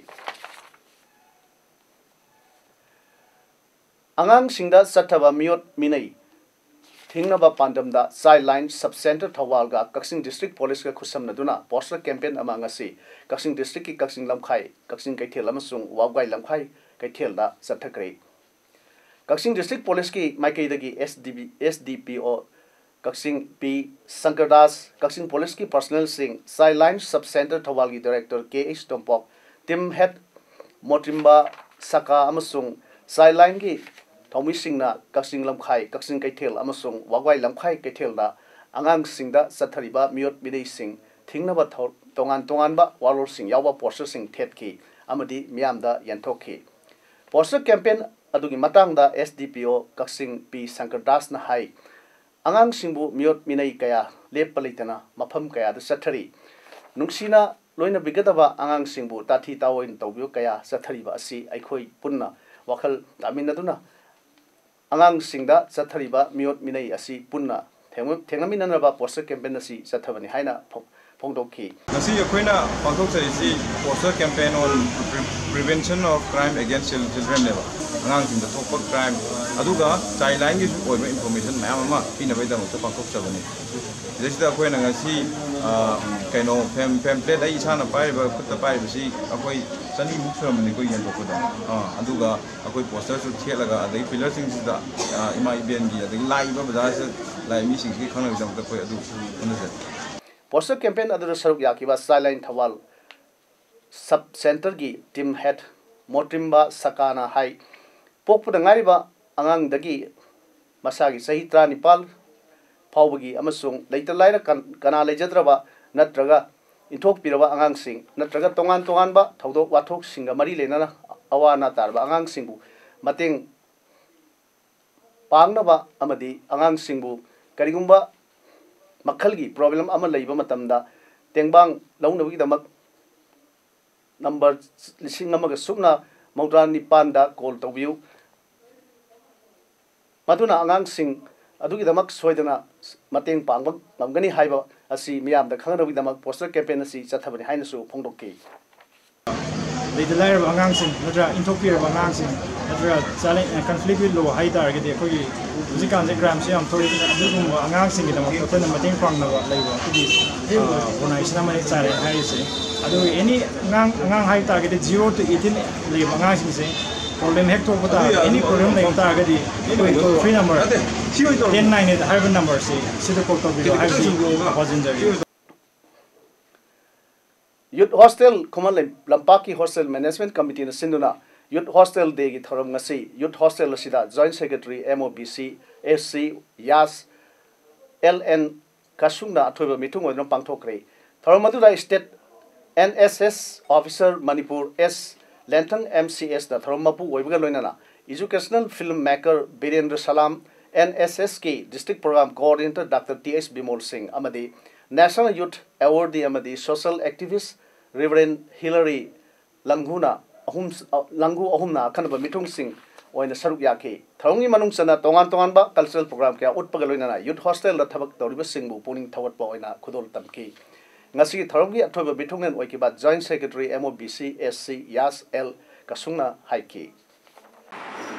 ꯑꯉꯥꯡꯁꯤꯡꯗ ꯆꯠꯊꯕ ꯃꯤꯑꯣꯠ ꯃꯤꯅꯩ ꯊꯤꯡꯅꯕ ꯄꯥꯟꯗꯝꯗ ꯆꯥꯏꯜ ꯂꯥꯏꯟ ꯁꯕ ꯁꯦꯟꯇꯔ ꯊꯧꯕꯥꯜꯒ ꯀꯛꯆꯤꯡ ꯗꯤꯁꯇ꯭ꯔꯤꯛ ꯄꯨꯂꯤꯁꯀ ꯈꯨꯠꯁꯝꯅꯗꯨꯅ ꯄꯣꯁꯇꯔ ꯀꯦꯝꯄꯦꯟ ꯑꯃ ꯉꯁꯤ ꯀꯛꯆꯤꯡ ꯗꯤꯁꯇ꯭ꯔꯤꯛꯀꯤ ꯀꯛꯆꯤꯡ ꯂꯝꯈꯥꯏ, ꯀꯛꯆꯤꯡ ꯀꯩꯊꯦꯜ ꯑꯃꯁꯨꯡ ꯋꯥꯕꯒꯥꯏ ꯂꯝꯈꯥꯏ ꯀꯩꯊꯦꯜꯗ ꯆꯠꯊꯈ꯭ꯔꯦ꯫ ꯀꯛꯆꯤꯡ ꯗꯤꯁꯇ꯭ꯔꯤꯛ ꯄꯨꯂꯤꯁꯀꯤ ꯃꯥꯏꯀꯩꯗꯒꯤ S D B, S D ꯄꯤ ꯑꯣ ꯀꯛꯆꯤꯡ ꯄꯤ ꯁꯪꯀꯔꯗꯥꯁ, ꯀꯛꯆꯤꯡ ꯄꯨꯂꯤꯁꯀꯤ ꯄꯔꯁꯅꯦꯜꯁꯤꯡ, ꯆꯥꯏꯜ ꯂꯥꯏꯟ ꯁꯕ ꯁꯦꯟꯇꯔ ꯊꯧꯕꯥꯜꯒꯤ director K H Tompok, team head Motrimba ꯁꯀꯥ ꯑꯃꯁꯨꯡ ꯆꯥꯏꯜ ꯂꯥꯏꯟꯒꯤ ꯊꯧꯃꯤꯁꯤꯡꯅ ꯀꯛꯆꯤꯡ ꯂꯝꯈꯥꯏ, ꯀꯛꯆꯤꯡ ꯀꯩꯊꯦꯜ ꯑꯃꯁꯨꯡ ꯋꯥꯒ꯭ꯋꯥꯏ ꯂꯝꯈꯥꯏ ꯀꯩꯊꯦꯜꯗ ꯑꯉꯥꯡꯁꯤꯡꯗ ꯆꯠꯊꯔꯤꯕ ꯃꯤꯑꯣꯠ ꯃꯤꯅꯩꯁꯤꯡ ꯊꯤꯡꯅꯕ ꯊꯧ-, ꯇꯣꯉꯥꯟ ꯇꯣꯉꯥꯟꯕ ꯋꯥꯔꯣꯜꯁꯤꯡ ꯌꯥꯎꯕ ꯄꯣꯁꯇꯔꯁꯤꯡ ꯊꯦꯠꯈꯤ ꯑꯃꯗꯤ ꯃꯤꯌꯥꯝꯗ ꯌꯦꯟꯊꯣꯛꯈꯤ꯫ ꯄꯣꯁꯇꯔ ꯀꯦꯝꯄꯦꯟ ꯑꯗꯨꯒꯤ ꯃꯇꯥꯡꯗ ꯑꯦꯁ ꯗꯤ ꯄꯤ ꯑꯣ ꯀꯛꯆꯤꯡ ꯄꯤ ꯁꯪꯀꯔꯗꯥꯁꯅ ꯍꯥꯏ, ꯑꯉꯥꯡꯁꯤꯡꯕꯨ ꯃꯤꯑꯣꯠ ꯃꯤꯅꯩ ꯀꯌꯥ ꯂꯦꯞꯄ ꯂꯩꯇꯅ ꯃꯐꯝ ꯀꯌꯥꯗ ꯆꯠꯊꯔꯤ꯫ ꯅꯨꯡꯁꯤꯅ ꯂꯣꯏꯅꯕꯤꯒꯗꯕ ꯑꯉꯥꯡꯁꯤꯡꯕꯨ ꯇꯥꯊꯤ ꯇꯥꯑꯣꯏꯅ ꯇꯧꯕꯤꯌꯨ ꯀꯌꯥ ꯆꯠꯊꯔꯤꯕ ꯑꯁꯤ ꯑꯩꯈꯣꯏ ꯄꯨꯟꯅ ꯋꯥꯈꯜ ꯇꯥꯃꯤꯟꯅꯗꯨꯅ ꯑꯉꯥꯡꯁꯤꯡꯗ ꯆꯠꯊꯔꯤꯕ ꯃꯤꯑꯣꯠ ꯃꯤꯅꯩ ꯑꯁꯤ ꯄꯨꯟꯅ ꯊꯦꯡꯅ-, ꯊꯦꯡꯅꯃꯤꯟꯅꯅꯕ ꯄꯣꯁꯇꯔ ꯀꯦꯝꯄꯦꯟ ꯑꯁꯤ ꯆꯠꯊꯕꯅꯤ ꯍꯥꯏꯅ ꯐꯣꯡ-, ꯐꯣꯡꯗꯣꯛꯈꯤ꯫ ꯉꯁꯤ ꯑꯩꯈꯣꯏꯅ ꯄꯥꯡꯊꯣꯛꯆꯔꯤꯁꯤ Poster Campaign on Pre-, Prevention of Crime Against Chil-, Children ꯅꯦꯕ꯫ ꯑꯉꯥꯡꯁꯤꯡꯗ ꯊꯣꯛꯄ ꯀ꯭ꯔꯥꯏꯝ, ꯑꯗꯨꯒ ꯆꯥꯏꯜ ꯂꯥꯏꯟꯒꯤꯁꯨ ꯑꯣꯏꯕ ꯏꯟꯐꯣꯔꯃꯦꯁꯟ ꯃꯌꯥꯝ ꯑꯃ ꯄꯤꯅꯕꯒꯤꯗꯃꯛꯇ ꯄꯥꯡꯊꯣꯛꯆꯕꯅꯤ꯫ ꯁꯤꯗꯩꯁꯤꯗ ꯑꯩꯈꯣꯏꯅ ꯉꯁꯤ, ꯑ, ꯀꯩꯅꯣ, ꯐꯦꯝ-, ꯐꯦꯝꯄ꯭ꯂꯦꯠ ꯑꯩ ꯏꯁꯥꯅ ꯄꯥꯏꯔꯤꯕ, ꯈꯨꯠꯇ ꯄꯥꯏꯔꯤꯕꯁꯤ ꯑꯩꯈꯣꯏ ꯆꯅꯤꯃꯨꯛ ꯁꯨꯔꯝꯃꯅꯤ ꯑꯩꯈꯣꯏ ꯌꯦꯟꯊꯣꯛꯄꯗ꯫ ꯑ, ꯑꯗꯨꯒ ꯑꯩꯈꯣꯏ ꯄꯣꯁꯇꯔꯁꯨ ꯊꯦꯠꯂꯒ, ꯑꯗꯒꯤ ꯄꯤꯂꯔꯁꯤꯡꯁꯤꯗ, ꯑ, ꯏꯃꯥ ꯏꯕꯦꯟꯒꯤ, ꯑꯗꯒꯤ ꯂꯥꯛꯏꯕ ꯕꯖꯥꯔꯁꯤꯗ ꯂꯥꯛꯏ ꯃꯤꯁꯤꯡꯁꯤꯒꯤ ꯈꯪꯅꯕꯒꯤꯗꯃꯛꯇ ꯑꯩꯈꯣꯏ ꯑꯗꯨ ꯍꯣꯠꯅꯖꯔꯤ꯫ ꯄꯣꯁꯇꯔ ꯀꯦꯝꯄꯦꯟ ꯑꯗꯨꯗ ꯁꯔꯨꯛ ꯌꯥꯈꯤꯕ ꯆꯥꯏꯜ ꯂꯥꯏꯟ ꯊꯧꯕꯥꯜ ꯁꯕ ꯁꯦꯟꯇꯔꯒꯤ ꯇꯤꯝ ꯍꯦꯗ ꯃꯣꯇ꯭ꯔꯤꯝꯕꯥ ꯁꯀꯥꯅ ꯍꯥꯏ, ꯄꯣꯛꯄꯗ ꯉꯥꯏꯔꯤꯕ ꯑꯉꯥꯡꯗꯒꯤ ꯃꯁꯥꯒꯤ ꯆꯍꯤ ꯇꯔꯥꯅꯤꯄꯥꯜ ꯐꯥꯎꯕꯒꯤ ꯑꯃꯁꯨꯡ ꯂꯩꯇ ꯂꯥꯏꯔ ꯀꯟ-, ꯀꯅꯥ ꯂꯩꯖꯗ꯭ꯔꯕ ꯅꯠꯇ꯭ꯔꯒ ꯏꯟꯊꯣꯛꯄꯤꯔꯕ ꯑꯉꯥꯡꯁꯤꯡ ꯅꯠꯇ꯭ꯔꯒ ꯇꯣꯉꯥꯟ ꯇꯣꯉꯥꯟꯕ ꯊꯧꯗꯣꯛ ꯋꯥꯊꯣꯛꯁꯤꯡꯒ ꯃꯔꯤ ꯂꯩꯅꯅ ꯑꯋꯥ ꯑꯅꯥ ꯇꯥꯔꯕ ꯑꯉꯥꯡꯁꯤꯡꯕꯨ ꯃꯇꯦꯡ ꯄꯥꯡꯅꯕ ꯑꯃꯗꯤ ꯑꯉꯥꯡꯁꯤꯡꯕꯨ ꯀꯔꯤꯒꯨꯝꯕ ꯃꯈꯜꯒꯤ ꯄ꯭ꯔꯣꯕ꯭ꯂꯦꯝ ꯑꯃ ꯂꯩꯕ ꯃꯇꯝꯗ ꯇꯦꯡꯕꯥꯡ ꯂꯧꯅꯕꯒꯤꯗꯃꯛ ꯅꯝꯕꯔ ꯂꯤꯁꯤꯡ ꯑꯃꯒ ꯁꯨꯞꯅ ꯃꯧꯗ꯭ꯔꯥ ꯅꯤꯄꯥꯟꯗ ꯀꯣꯜ ꯇꯧꯕꯤꯌꯨ꯫ ꯃꯗꯨꯅ ꯑꯉꯥꯡꯁꯤꯡ ꯑꯗꯨꯒꯤꯗꯃꯛ ꯁꯣꯏꯗꯅ ꯃꯇꯦꯡ ꯄꯥꯡꯕ ꯉꯝꯒꯅꯤ ꯍꯥꯏꯕ ꯑꯁꯤ ꯃꯤꯌꯥꯝꯗ ꯈꯪꯍꯟꯅꯕꯒꯤꯗꯃꯛ ꯄꯣꯁꯇꯔ ꯀꯦꯝꯄꯦꯟ ꯑꯁꯤ ꯆꯠꯊꯕꯅꯤ ꯍꯥꯏꯅꯁꯨ ꯐꯣꯡꯗꯣꯛꯈꯤ꯫ ꯂꯩꯇ ꯂꯥꯏꯔꯕ ꯑꯉꯥꯡꯁꯤꯡ ꯅꯠꯇ꯭ꯔꯒ ꯏꯟꯊꯣꯛꯄꯤꯔꯕ ꯑꯉꯥꯡꯁꯤꯡ ꯅꯠꯇ꯭ꯔꯒ ꯆꯥꯂꯦꯟ-, conflict with law ꯍꯥꯏ ꯇꯥꯔꯒꯗꯤ ꯑꯩꯈꯣꯏꯒꯤ ꯍꯧꯖꯤꯛꯀꯥꯟꯁꯦ ꯀ꯭ꯔꯥꯏꯝꯁꯦ ꯌꯥꯝ ꯊꯣꯛꯏ꯫ ꯑꯗꯨꯒꯨꯝꯕ ꯑꯉꯥꯡꯁꯤꯡꯒꯤꯗꯃꯛꯇ ꯑꯩꯈꯣꯏꯅ ꯃꯇꯦꯡ ꯄꯥꯡꯅꯕ ꯂꯩꯕ ꯑꯩꯈꯣꯏꯒꯤ, ꯑ, organization ꯑꯃꯅꯤ ꯆꯥꯂꯦꯟ ꯍꯥꯏꯔꯤꯁꯦ꯫ ꯑꯗꯨꯒ ꯑꯦꯅꯤ ꯑꯉꯥꯡ, ꯑꯉꯥꯡ ꯍꯥꯏ ꯇꯥꯔꯒꯗꯤ zero to eighteen ꯂꯩꯕ ꯑꯉꯥꯡꯁꯤꯡꯁꯦ Problem ꯍꯦꯛ ꯊꯣꯛꯄ ꯇꯥꯔꯒꯗꯤ, any problem ꯂꯩꯕ ꯇꯥꯔꯒꯗꯤ, ꯑꯩꯈꯣꯏ toll free number ten nine eight ꯍꯥꯏꯔꯤꯕ number ꯁꯤ ꯁꯤꯗ call ꯇꯧꯕꯤꯔꯣ ꯍꯥꯏꯕꯁꯤ ꯊꯥꯖꯤꯟꯖꯔꯤ꯫ Youth Hostel, ꯈꯨꯃꯟ ꯂꯝꯄꯥꯛꯀꯤ Hostel Management Committeeꯅ ꯁꯤꯟꯗꯨꯅ Youth Hostel Dayꯒꯤ ꯊꯧꯔꯝ ꯉꯁꯤ Youth Hostel ꯑꯁꯤꯗ Joint Secretary M O B C S C ꯌꯥꯁ ꯑꯦꯜ ꯑꯦꯟ ꯀꯁꯨꯡꯅ ꯑꯊꯣꯏꯕ ꯃꯤꯊꯨꯡ ꯑꯣꯏꯗꯨꯅ ꯄꯥꯡꯊꯣꯛꯈ꯭ꯔꯦ꯫ ꯊꯧꯔꯝ ꯑꯗꯨꯗ State N S S Officer Manipur ꯑꯦꯁ ꯂꯦꯟꯊꯪ M C Sꯅ ꯊꯧꯔꯝ ꯃꯄꯨ ꯑꯣꯏꯕꯒ ꯂꯣꯏꯅꯅ Educational Film Maker ꯕꯤꯔꯦꯟꯗ꯭ꯔ ꯁꯂꯥꯝ, N S Sꯀꯤ District Program Coordinator Doctor T H Bimol ꯁꯤꯡ ꯑꯃꯗꯤ National Youth Awardee ꯑꯃꯗꯤ Social Activist Reverend Hilary ꯂꯪꯒꯨꯅ ꯑꯍꯨꯝ, ꯂꯪꯒꯨ ꯑꯍꯨꯝꯅ ꯑꯈꯟꯅꯕ ꯃꯤꯊꯨꯡꯁꯤꯡ ꯑꯣꯏꯅ ꯁꯔꯨꯛ ꯌꯥꯈꯤ꯫ ꯊꯧꯔꯝꯒꯤ ꯃꯅꯨꯡ ꯆꯟꯅ ꯇꯣꯉꯥꯟ ꯇꯣꯉꯥꯟꯕ cultural program ꯀꯌꯥ ꯎꯠꯄꯒ ꯂꯣꯏꯅꯅ Youth Hostelꯗ ꯊꯕꯛ ꯇꯧꯔꯤꯕꯁꯤꯡꯕꯨ ꯄꯨꯛꯅꯤꯡ ꯊꯧꯒꯠꯄ ꯑꯣꯏꯅ ꯈꯨꯗꯣꯜ ꯇꯝꯈꯤ꯫ ꯉꯁꯤꯒꯤ ꯊꯧꯔꯝꯒꯤ ꯑꯊꯣꯏꯕ ꯃꯤꯊꯨꯡꯂꯦꯟ ꯑꯣꯏꯈꯤꯕ Joint Secretary M O B C S C ꯌꯥꯁ ꯑꯦꯜ ꯀꯁꯨꯡꯅ ꯍꯥꯏꯈꯤ꯫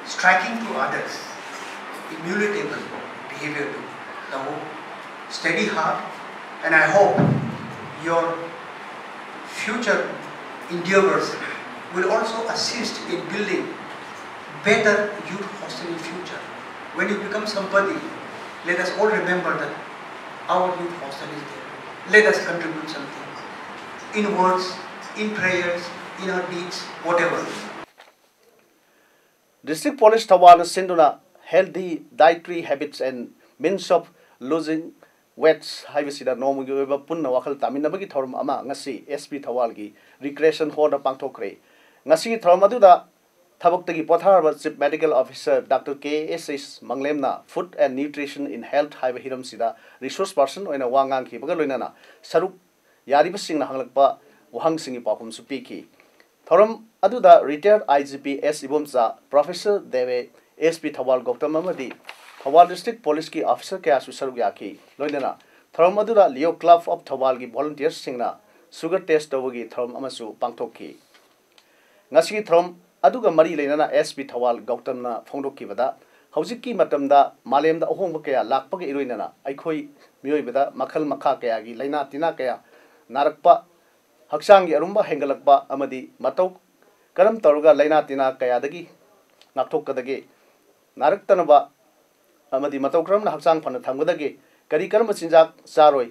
Striking to others, immutable behavior to the whole. Steady heart, and I hope your future endeavors will also assist in building better youth hostel in future. When you become somebody, let us all remember that our youth hostel is there. Let us contribute something in words, in prayers, in our deeds, whatever. District Police ꯊꯧꯕꯥꯜꯅ ꯁꯤꯟꯗꯨꯅ Healthy Dietary Habits and Means of Losing Weights ꯍꯥꯏꯕꯁꯤꯗ ꯅꯣꯡꯃꯒꯤ ꯑꯣꯏꯕ ꯄꯨꯟꯅ ꯋꯥꯈꯜ ꯇꯥꯃꯤꯟꯅꯕꯒꯤ ꯊꯧꯔꯝ ꯑꯃ ꯉꯁꯤ S P ꯊꯧꯕꯥꯜꯒꯤ Recreation Hallꯗ ꯄꯥꯡꯊꯣꯛꯈ꯭ꯔꯦ꯫ ꯉꯁꯤꯒꯤ ꯊꯧꯔꯝ ꯑꯗꯨꯗ ꯊꯕꯛꯇꯒꯤ ꯄꯣꯊꯥꯔꯕ Chief Medical Officer Doctor K S S ꯃꯪꯂꯦꯝꯅ Food and Nutrition in Health ꯍꯥꯏꯕ ꯍꯤꯔꯝꯁꯤꯗ resource person ꯑꯣꯏꯅ ꯋꯥ ꯉꯥꯡꯈꯤꯕꯒ ꯂꯣꯏꯅꯅ ꯁꯔꯨꯛ ꯌꯥꯔꯤꯕꯁꯤꯡꯅ ꯍꯪꯂꯛꯄ ꯋꯥꯍꯪꯁꯤꯡꯒꯤ ꯄꯥꯎꯈꯨꯝꯁꯨ ꯄꯤꯈꯤ꯫ ꯊꯧꯔꯝ ꯑꯗꯨꯗ retired I G P S Ibomcha, Professor ꯗꯦꯕꯦ, S P Thoubal Gautam ꯑꯃꯗꯤ ꯊꯧꯕꯥꯜ District Policeꯀꯤ officer ꯀꯌꯥꯁꯨ ꯁꯔꯨꯛ ꯌꯥꯈꯤ꯫ ꯂꯣꯏꯅꯅ ꯊꯧꯔꯝ ꯑꯗꯨꯗ Leo Club of ꯊꯧꯕꯥꯜꯒꯤ volunteersꯁꯤꯡꯅ sugar test ꯇꯧꯕꯒꯤ ꯊꯧꯔꯝ ꯑꯃꯁꯨ ꯄꯥꯡꯊꯣꯛꯈꯤ꯫ ꯉꯁꯤꯒꯤ ꯊꯧꯔꯝ ꯑꯗꯨꯒ ꯃꯔꯤ ꯂꯩꯅꯅ S P ꯊꯧꯕꯥꯜ ꯒꯧꯇꯝꯅ ꯐꯣꯡꯗꯣꯛꯈꯤꯕꯗ, ꯍꯧꯖꯤꯛꯀꯤ ꯃꯇꯝꯗ ꯃꯥꯂꯦꯝꯗ ꯑꯍꯣꯡꯕ ꯀꯌꯥ ꯂꯥꯛꯄꯒ ꯏꯔꯣꯏꯅꯅ ꯑꯩꯈꯣꯏ ꯃꯤꯑꯣꯏꯕꯗ ꯃꯈꯜ ꯃꯈꯥ ꯀꯌꯥꯒꯤ ꯂꯥꯏꯅꯥ ꯇꯤꯟꯅꯥ ꯀꯌꯥ ꯅꯥꯔꯛꯄ, ꯍꯛꯆꯥꯡꯒꯤ ꯑꯔꯨꯝꯕ ꯍꯦꯟꯒꯠꯂꯛꯄ ꯑꯃꯗꯤ ꯃꯇꯧ ꯀꯔꯝ ꯇꯧꯔꯒ ꯂꯥꯏꯅꯥ ꯇꯤꯟꯅꯥ ꯀꯌꯥꯗꯒꯤ ꯉꯥꯛꯊꯣꯛꯀꯗꯒꯦ, ꯅꯥꯔꯛꯇꯅꯕ ꯑꯃꯗꯤ ꯃꯇꯧ ꯀꯔꯝꯅ ꯍꯛꯆꯥꯡ ꯐꯅ ꯊꯝꯒꯗꯒꯦ, ꯀꯔꯤ ꯀꯔꯝꯕ ꯆꯤꯟꯖꯥꯛ ꯆꯥꯔꯣꯏ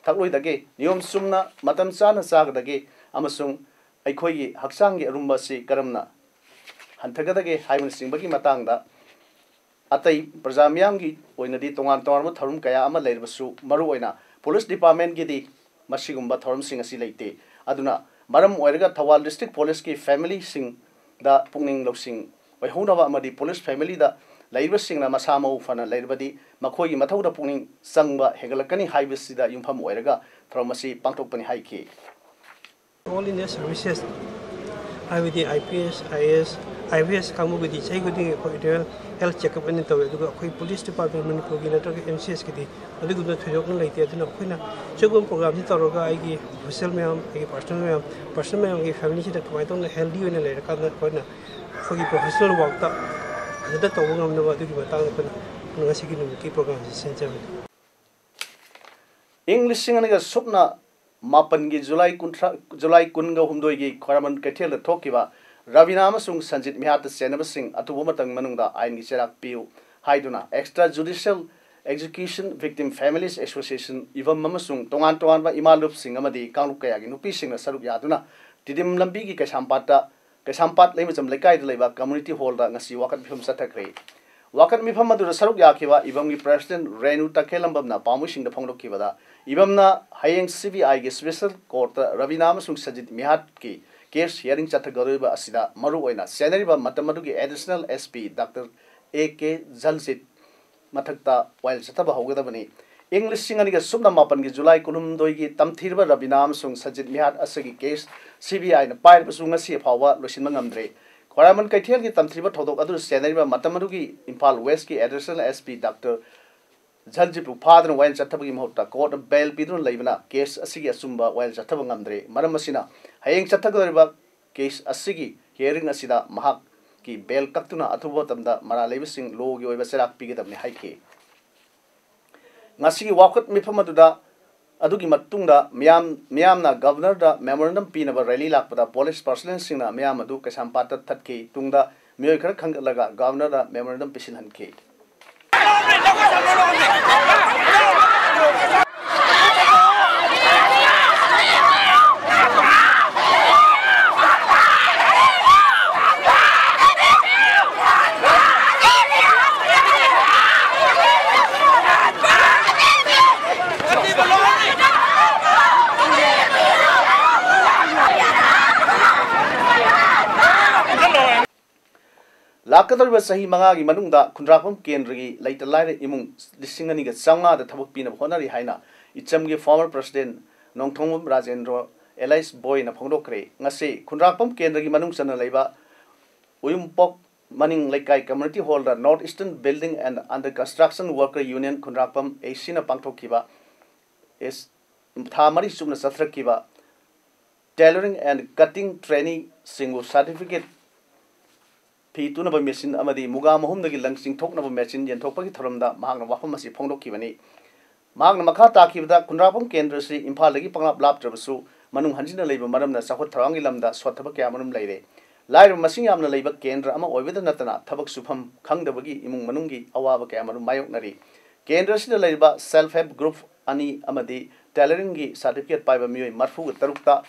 ꯊꯛꯂꯣꯏꯗꯒꯦ, ꯅꯤꯌꯣꯝ ꯆꯨꯝꯅ ꯃꯇꯝ ꯆꯥꯅ ꯆꯥꯒꯗꯒꯦ ꯑꯃꯁꯨꯡ ꯑꯩꯈꯣꯏꯒꯤ ꯍꯛꯆꯥꯡꯒꯤ ꯑꯔꯨꯝꯕ ꯑꯁꯤ ꯀꯔꯝꯅ ꯍꯟꯊꯒꯗꯒꯦ ꯍꯥꯏꯕꯅꯆꯤꯡꯕꯒꯤ ꯃꯇꯥꯡꯗ ꯑꯇꯩ ꯄ꯭ꯔꯖꯥ ꯃꯤꯌꯥꯝꯒꯤ ꯑꯣꯏꯅꯗꯤ ꯇꯣꯉꯥꯟ ꯇꯣꯉꯥꯟꯕ ꯊꯧꯔꯝ ꯀꯌꯥ ꯑꯃ ꯂꯩꯔꯕꯁꯨ, ꯃꯔꯨꯑꯣꯏꯅ ꯄꯨꯂꯤꯁ ꯗꯤꯄꯥꯔꯠꯃꯦꯟꯒꯤꯗꯤ ꯃꯁꯤꯒꯨꯝꯕ ꯊꯧꯔꯝꯁꯤꯡ ꯑꯁꯤ ꯂꯩꯇꯦ꯫ ꯑꯗꯨꯅ ꯃꯔꯝ ꯑꯣꯏꯔꯒ ꯊꯧꯕꯥꯜ ꯗꯤꯁꯇ꯭ꯔꯤꯛ ꯄꯨꯂꯤꯁꯀꯤ ꯐꯦꯃꯤꯂꯤꯁꯤꯡꯗ ꯄꯨꯛꯅꯤꯡ ꯂꯧꯁꯤꯡ ꯑꯣꯏꯍꯧꯅꯕ ꯑꯃꯗꯤ ꯄꯨꯂꯤꯁ ꯐꯦꯃꯤꯂꯤꯗ ꯂꯩꯔꯤꯕꯁꯤꯡꯅ ꯃꯁꯥ ꯃꯎ ꯐꯅ ꯂꯩꯔꯕꯗꯤ ꯃꯈꯣꯏꯒꯤ ꯃꯊꯧꯗ ꯄꯨꯛꯅꯤꯡ ꯆꯪꯕ ꯍꯦꯟꯒꯠꯂꯛꯀꯅꯤ ꯍꯥꯏꯕꯁꯤꯗ ꯌꯨꯝꯐꯝ ꯑꯣꯏꯔꯒ ꯊꯧꯔꯝ ꯑꯁꯤ ꯄꯥꯡꯊꯣꯛꯄꯅꯤ ꯍꯥꯏꯈꯤ꯫ All India services, ꯍꯥꯏꯕꯗꯤ I P S, I A S, I P S ꯀꯥꯡꯕꯨꯒꯤꯗꯤ ꯆꯍꯤ ꯈꯨꯗꯤꯡꯒꯤ ꯑꯩꯈꯣꯏ annual health checkup ꯑꯅ ꯇꯧꯋꯦ꯫ ꯑꯗꯨꯒ ꯑꯩꯈꯣꯏ ꯄꯨꯂꯤꯁ ꯗꯤꯄꯥꯔꯠꯃꯦꯟ ꯃꯅꯤꯄꯨꯔꯒꯤ ꯅꯠꯇ꯭ꯔꯒ N C S ꯀꯤꯗꯤ ꯑꯗꯨꯒꯨꯝꯕ ꯊꯣꯏꯗꯣꯛꯅ ꯂꯩꯇꯦ꯫ ꯑꯗꯨꯅ ꯑꯩꯈꯣꯏꯅ ꯁꯤꯒꯨꯝꯕ ꯄ꯭ꯔꯣꯒ꯭ꯔꯥꯝꯁꯤ ꯇꯧꯔꯒ ꯑꯩꯒꯤ ꯑꯣꯐꯤꯁꯤꯌꯦꯜ ꯃꯌꯥꯝ, ꯑꯩꯒꯤ ꯄꯥꯔꯁꯣꯅꯦꯜ ꯃꯌꯥꯝ, ꯄꯥꯔꯁꯣꯅꯦꯜ ꯃꯌꯥꯝꯒꯤ ꯐꯦꯃꯤꯂꯤꯁꯤꯗ ꯀꯃꯥꯏꯅ ꯇꯧꯅ ꯍꯦꯜꯗꯤ ꯑꯣꯏꯅ ꯂꯩꯔꯀꯥꯟꯗ ꯑꯩꯈꯣꯏꯅ ꯑꯩꯈꯣꯏꯒꯤ ꯄ꯭ꯔꯣꯐꯦꯁꯅꯦꯜ ꯋꯥꯛꯇ ꯐꯖꯅ ꯇꯧꯕ ꯉꯝꯅꯕ ꯑꯗꯨꯒꯤ ꯃꯇꯥꯡꯗ ꯑꯩꯈꯣꯏꯅ ꯉꯁꯤꯒꯤ ꯅꯨꯃꯤꯠꯀꯤ ꯄ꯭ꯔꯣꯒ꯭ꯔꯥꯝꯁꯤ ꯁꯤꯟꯖꯕꯅꯤ꯫ ꯏꯪ ꯂꯤꯁꯤꯡ ꯑꯅꯤꯒ ꯁꯨꯞꯅ ꯃꯥꯄꯟꯒꯤ ꯖꯨꯂꯥꯏ ꯀꯨꯟꯊ꯭ꯔꯥ, ꯖꯨꯂꯥꯏ ꯀꯨꯟꯒ ꯍꯨꯝꯗꯣꯏꯒꯤ ꯈ꯭ꯋꯥꯏꯔꯝꯕꯟ ꯀꯩꯊꯦꯜꯗ ꯊꯣꯛꯈꯤꯕ ꯔꯕꯤꯅꯥ ꯑꯃꯁꯨꯡ ꯁꯟꯖꯤꯠ ꯃꯤꯍꯥꯠꯇ ꯆꯦꯟꯅꯕꯁꯤꯡ ꯑꯊꯨꯕ ꯃꯇꯝꯒꯤ ꯃꯅꯨꯡꯗ ꯑꯥꯏꯟꯒꯤ ꯆꯩꯔꯥꯛ ꯄꯤꯌꯨ ꯍꯥꯏꯗꯨꯅ Extra Judicial Execution Victim Families Association, ꯏꯕꯝ ꯑꯃꯁꯨꯡ ꯇꯣꯉꯥꯟ ꯇꯣꯉꯥꯟꯕ ꯏꯃꯥ ꯂꯨꯞꯁꯤꯡ ꯑꯃꯗꯤ ꯀꯥꯡꯂꯨꯞ ꯀꯌꯥꯒꯤ ꯅꯨꯄꯤꯁꯤꯡꯅ ꯁꯔꯨꯛ ꯌꯥꯗꯨꯅ ꯇꯤꯗꯤꯝ ꯂꯝꯕꯤꯒꯤ ꯀꯩꯁꯥꯝꯄꯥꯠꯇ, ꯀꯩꯁꯥꯝꯄꯥꯠ ꯂꯩꯃꯖꯝ ꯂꯩꯀꯥꯏꯗ ꯂꯩꯕ community hall ꯗ ꯉꯁꯤ ꯋꯥꯀꯠ ꯃꯤꯐꯝ ꯆꯠꯊꯈ꯭ꯔꯦ꯫ ꯋꯥꯀꯠ ꯃꯤꯐꯝ ꯑꯗꯨꯗ ꯁꯔꯨꯛ ꯌꯥꯈꯤꯕ ꯏꯕꯝꯒꯤ president ꯔꯦꯅꯨ ꯇꯈꯦꯜꯂꯝꯕꯝꯅ ꯄꯥꯎꯃꯤꯁꯤꯡꯗ ꯐꯣꯡꯗꯣꯛꯈꯤꯕꯗ, ꯏꯕꯝꯅ ꯍꯌꯦꯡ C B I ꯒꯤ special court ꯇ ꯔꯕꯤꯅꯥ ꯑꯃꯁꯨꯡ ꯁꯖꯤꯠ ꯃꯤꯍꯥꯠꯀꯤ case hearing ꯆꯠꯊꯒꯗꯧꯔꯤꯕ ꯑꯁꯤꯗ ꯃꯔꯨꯑꯣꯏꯅ ꯆꯦꯟꯅꯔꯤꯕ ꯃꯇꯝ ꯑꯗꯨꯒꯤ additional S P Doctor A K ꯖꯜꯖꯤꯠ ꯃꯊꯛꯇ ꯋꯥꯌꯦꯜ ꯆꯠꯊꯕ ꯍꯧꯒꯗꯕꯅꯤ꯫ ꯏꯪ ꯂꯤꯁꯤꯡ ꯑꯅꯤꯒ ꯁꯨꯞꯅ ꯃꯥꯄꯟꯒꯤ ꯖꯨꯂꯥꯏ ꯀꯨꯟꯍꯨꯝꯗꯣꯏꯒꯤ ꯇꯝꯊꯤꯔꯕ ꯔꯕꯤꯅꯥ ꯑꯃꯁꯨꯡ ꯁꯖꯤꯠ ꯃꯤꯍꯥꯠ ꯑꯁꯤꯒꯤ case C B I ꯅ ꯄꯥꯏꯔꯕꯁꯨ ꯉꯁꯤ ꯐꯥꯎꯕ ꯂꯣꯏꯁꯤꯟꯕ ꯉꯝꯗ꯭ꯔꯦ꯫ ꯈ꯭ꯋꯥꯏꯔꯝꯕꯟ ꯀꯩꯊꯦꯜꯒꯤ ꯇꯝꯊꯤꯔꯕ ꯊꯧꯗꯣꯛ ꯑꯗꯨꯗ ꯆꯦꯟꯅꯔꯤꯕ ꯃꯇꯝ ꯑꯗꯨꯒꯤ ꯏꯝꯐꯥꯜ West ꯀꯤ additional S P Doctor ꯖꯜꯖꯤꯠꯄꯨ ꯐꯥꯗꯨꯅ ꯋꯥꯌꯦꯜ ꯆꯠꯊꯕꯒꯤ ꯃꯍꯨꯠꯇ court ꯅ bail ꯄꯤꯗꯨꯅ ꯂꯩꯕꯅ case ꯑꯁꯤꯒꯤ ꯑꯆꯨꯝꯕ ꯋꯥꯌꯦꯜ ꯆꯠꯊꯕ ꯉꯝꯗ꯭ꯔꯦ꯫ ꯃꯔꯝ ꯑꯁꯤꯅ, ꯍꯌꯦꯡ ꯆꯠꯊꯒꯗꯧꯔꯤꯕ case ꯑꯁꯤꯒꯤ hearing ꯑꯁꯤꯗ ꯃꯍꯥꯛꯀꯤ bail ꯀꯛꯇꯨꯅ ꯑꯊꯨꯕ ꯃꯇꯝꯗ ꯃꯔꯥꯜ ꯂꯩꯕꯁꯤꯡ law ꯒꯤ ꯑꯣꯏꯕ ꯆꯩꯔꯥꯛ ꯄꯤꯒꯗꯕꯅꯤ ꯍꯥꯏꯈꯤ꯫ ꯉꯁꯤꯒꯤ ꯋꯥꯀꯠ ꯃꯤꯐꯝ ꯑꯗꯨꯗ ꯑꯗꯨꯒꯤ ꯃꯇꯨꯡꯗ ꯃꯤꯌꯥꯝ, ꯃꯤꯌꯥꯝꯅ ꯒꯕꯔꯅꯔꯗ ꯃꯦꯃꯣꯔꯦꯟꯗꯝ ꯄꯤꯅꯕ ꯔꯦꯂꯤ ꯂꯥꯛꯄꯗ ꯄꯨꯂꯤꯁ ꯄꯔꯁꯣꯅꯦꯜꯁꯤꯡꯅ ꯃꯤꯌꯥꯝ ꯑꯗꯨ ꯀꯩꯁꯥꯝꯄꯥꯠꯇ ꯊꯠꯈꯤ꯫ ꯇꯨꯡꯗ ꯃꯤꯑꯣꯏ ꯈꯔ ꯈꯟꯒꯠꯂꯒ ꯒꯕꯔꯅꯔꯗ ꯃꯦꯃꯣꯔꯦꯟꯗꯝ ꯄꯤꯁꯤꯟꯍꯟꯈꯤ꯫ ꯂꯥꯛꯀꯗꯧꯔꯤꯕ ꯆꯍꯤ ꯃꯉꯥꯒꯤ ꯃꯅꯨꯡꯗ ꯈꯨꯟꯗ꯭ꯔꯥꯛꯄꯝ ꯀꯦꯟꯗ꯭ꯔꯒꯤ ꯂꯩꯇ ꯂꯥꯏꯔ ꯏꯃꯨꯡ ꯂꯤꯁꯤꯡ ꯑꯅꯤꯒ ꯆꯥꯝꯃꯉꯥꯗ ꯊꯕꯛ ꯄꯤꯅꯕ ꯍꯣꯠꯅꯔꯤ ꯍꯥꯏꯅ ꯏꯆꯝꯒꯤ former president Nongthombam Rajendro alias ꯕꯣꯏꯅ ꯐꯣꯡꯗꯣꯛꯈ꯭ꯔꯦ꯫ ꯉꯁꯤ ꯈꯨꯟꯗ꯭ꯔꯥꯛꯄꯝ ꯀꯦꯟꯗ꯭ꯔꯒꯤ ꯃꯅꯨꯡ ꯆꯟꯅ ꯂꯩꯕ ꯎꯌꯨꯝꯄꯣꯛ ꯃꯅꯤꯡ ꯂꯩꯀꯥꯏ community hall the North Eastern Building and Under Construction Worker Union Khundrakpam A C ꯅ ꯄꯥꯡꯊꯣꯛꯈꯤꯕ ꯑꯦꯁ-, ꯊꯥ ꯃꯔꯤ ꯆꯨꯞꯅ ꯆꯠꯊꯔꯛꯈꯤꯕ tailoring and cutting trainee ꯁꯤꯡꯕꯨ certificate, ꯐꯤ ꯇꯨꯅꯕ ꯃꯦꯆꯤꯟ ꯑꯃꯗꯤ ꯃꯨꯒꯥ ꯃꯍꯨꯝꯗꯒꯤ ꯂꯪ ꯆꯤꯡꯊꯣꯛꯅꯕ ꯃꯦꯆꯤꯟ ꯌꯦꯟꯊꯣꯛꯄꯒꯤ ꯊꯧꯔꯝꯗ ꯃꯍꯥꯛꯅ ꯋꯥꯐꯝ ꯑꯁꯤ ꯐꯣꯡꯗꯣꯛꯈꯤꯕꯅꯤ꯫ ꯃꯍꯥꯛꯅ ꯃꯈꯥ ꯇꯥꯈꯤꯕꯗ, ꯈꯨꯟꯗ꯭ꯔꯥꯛꯄꯝ ꯀꯦꯟꯗ꯭ꯔ ꯑꯁꯤ ꯏꯝꯐꯥꯜꯗꯒꯤ ꯄꯪꯂꯥꯞ ꯂꯥꯞꯇ꯭ꯔꯕꯁꯨ, ꯃꯅꯨꯡ ꯍꯟꯖꯤꯟꯅ ꯂꯩꯕ ꯃꯔꯝꯅ ꯆꯥꯎꯈꯠ ꯊꯧꯔꯥꯡꯒꯤ ꯂꯝꯗ ꯁꯣꯠꯊꯕ ꯀꯌꯥ ꯃꯔꯨꯝ ꯂꯩꯔꯦ꯫ ꯂꯥꯏꯔꯕ ꯃꯁꯤꯡ ꯌꯥꯝꯅ ꯂꯩꯕ ꯀꯦꯟꯗ꯭ꯔ ꯑꯃ ꯑꯣꯏꯕꯗ ꯅꯠꯇꯅ, ꯊꯕꯛ ꯁꯨꯐꯝ ꯈꯪꯗꯕꯒꯤ ꯏꯃꯨꯡ ꯃꯅꯨꯡꯒꯤ ꯑꯋꯥꯕ ꯀꯌꯥ ꯃꯔꯨꯝ ꯃꯥꯌꯣꯛꯅꯔꯤ꯫ ꯀꯦꯟꯗ꯭ꯔ ꯑꯁꯤꯗ ꯂꯩꯔꯤꯕ self help group ꯑꯅꯤ ꯑꯃꯗꯤ tailoring ꯒꯤ certificate ꯄꯥꯏꯕ ꯃꯤꯑꯣꯏ ꯃꯔꯤꯐꯨꯒ ꯇꯔꯨꯛꯇ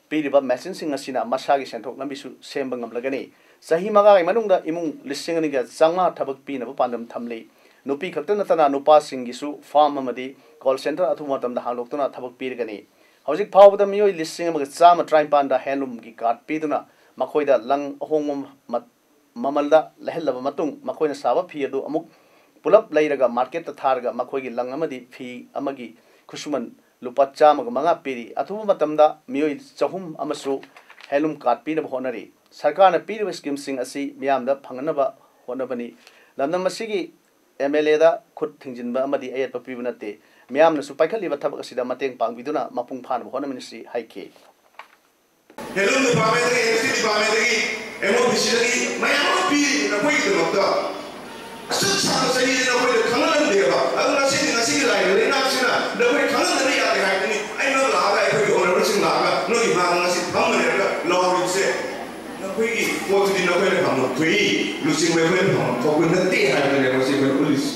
ꯄꯤꯔꯤꯕ ꯃꯦꯆꯤꯟꯁꯤꯡ ꯑꯁꯤꯅ ꯃꯁꯥꯒꯤ ꯁꯦꯟꯊꯣꯛ ꯂꯝꯕꯤꯁꯨ ꯁꯦꯝꯕ ꯉꯝꯂꯒꯅꯤ꯫ ꯆꯍꯤ ꯃꯉꯥꯒꯤ ꯃꯅꯨꯡꯗ ꯏꯃꯨꯡ ꯂꯤꯁꯤꯡ ꯑꯅꯤꯒ ꯆꯥꯝꯃꯉꯥ ꯊꯕꯛ ꯄꯤꯅꯕ ꯄꯥꯟꯗꯝ ꯊꯝꯂꯤ꯫ ꯅꯨꯄꯤ ꯈꯛꯇ ꯅꯠꯇꯅ ꯅꯨꯄꯥꯁꯤꯡꯒꯤꯁꯨ farm ꯑꯃꯗꯤ call center ꯑꯊꯨꯕ ꯃꯇꯝꯗ ꯍꯥꯡꯗꯣꯛꯇꯨꯅ ꯊꯕꯛ ꯄꯤꯔꯒꯅꯤ꯫ ꯍꯧꯖꯤꯛ ꯐꯥꯎꯕꯗ ꯃꯤꯑꯣꯏ ꯂꯤꯁꯤꯡ ꯑꯃꯒ ꯆꯥꯝꯃ ꯇꯔꯥꯅꯤꯄꯥꯟꯗ handloom ꯒꯤ card ꯄꯤꯗꯨꯅ ꯃꯈꯣꯏꯗ ꯂꯪ ꯑꯍꯣꯡꯕ ꯃ-, ꯃꯃꯜꯗ ꯂꯩꯍꯜꯂꯕ ꯃꯇꯨꯡ, ꯃꯈꯣꯏꯅ ꯁꯥꯕ ꯐꯤ ꯑꯗꯨ ꯑꯃꯨꯛ ꯄꯨꯂꯞ ꯂꯩꯔꯒ market ꯇ ꯊꯥꯔꯒ ꯃꯈꯣꯏꯒꯤ ꯂꯪ ꯑꯃꯗꯤ ꯐꯤ ꯑꯃꯒꯤ ꯈꯨꯠꯁꯨꯃꯟ ꯂꯨꯄꯥ ꯆꯥꯝꯃꯒ ꯃꯉꯥ ꯄꯤꯔꯤ꯫ ꯑꯊꯨꯕ ꯃꯇꯝꯗ ꯃꯤꯑꯣꯏ ꯆꯍꯨꯝ ꯑꯃꯁꯨ handloom card ꯄꯤꯅꯕ ꯍꯣꯠꯅꯔꯤ꯫ ꯁꯔꯀꯥꯔꯅ ꯄꯤꯔꯤꯕ scheme ꯁꯤꯡ ꯑꯁꯤ ꯃꯤꯌꯥꯝꯗ ꯐꯪꯍꯟꯅꯕ ꯍꯣꯠꯅꯕꯅꯤ꯫ ꯂꯝꯗꯝ ꯑꯁꯤꯒꯤ M L A ꯗ ꯈꯨꯠ ꯊꯤꯡꯖꯤꯟꯕ ꯑꯃꯗꯤ ꯑꯌꯦꯠꯄ ꯄꯤꯕ ꯅꯠꯇꯦ꯫ ꯃꯤꯌꯥꯝꯅꯁꯨ ꯄꯥꯏꯈꯠꯂꯤꯕ ꯊꯕꯛ ꯑꯁꯤꯗ ꯃꯇꯦꯡ ꯄꯥꯡꯕꯤꯗꯨꯅ ꯃꯄꯨꯡ ꯐꯥꯅꯕ ꯍꯣꯠꯅꯃꯤꯟꯅꯁꯤ ꯍꯥꯏꯈꯤ꯫ Handloom department ꯗꯒꯤ, M S D department ꯗꯒꯤ, M O P C ꯗꯒꯤ ꯃꯌꯥꯝ ꯑꯃ ꯄꯤꯔꯤ ꯅꯈꯣꯏꯒꯤꯗꯃꯛꯇ꯫ ꯑꯁꯨꯛ ꯁꯥꯡꯕ ꯆꯍꯤꯗ ꯅꯈꯣꯏꯗ ꯈꯪꯍꯜꯂꯝꯗꯦꯕ꯫ ꯑꯗꯨ ꯉꯁꯤꯗꯤ, ꯉꯁꯤꯒꯤ ꯂꯥꯏꯔꯕ ꯂꯩꯉꯥꯛꯁꯤꯅ ꯅꯈꯣꯏ ꯈꯪꯍꯟꯗꯕ ꯌꯥꯗꯦ꯫ ꯑꯩꯈꯣꯏ ꯂꯨꯆꯤꯡꯕ ꯑꯩꯈꯣꯏꯅ ꯐꯪꯐꯝ ꯊꯣꯛꯄ ꯅꯠꯇꯦ ꯍꯥꯏꯕꯗꯨꯅꯦ ꯃꯁꯤ ꯑꯩꯈꯣꯏꯅ ꯎꯠꯂꯤꯁꯤ꯫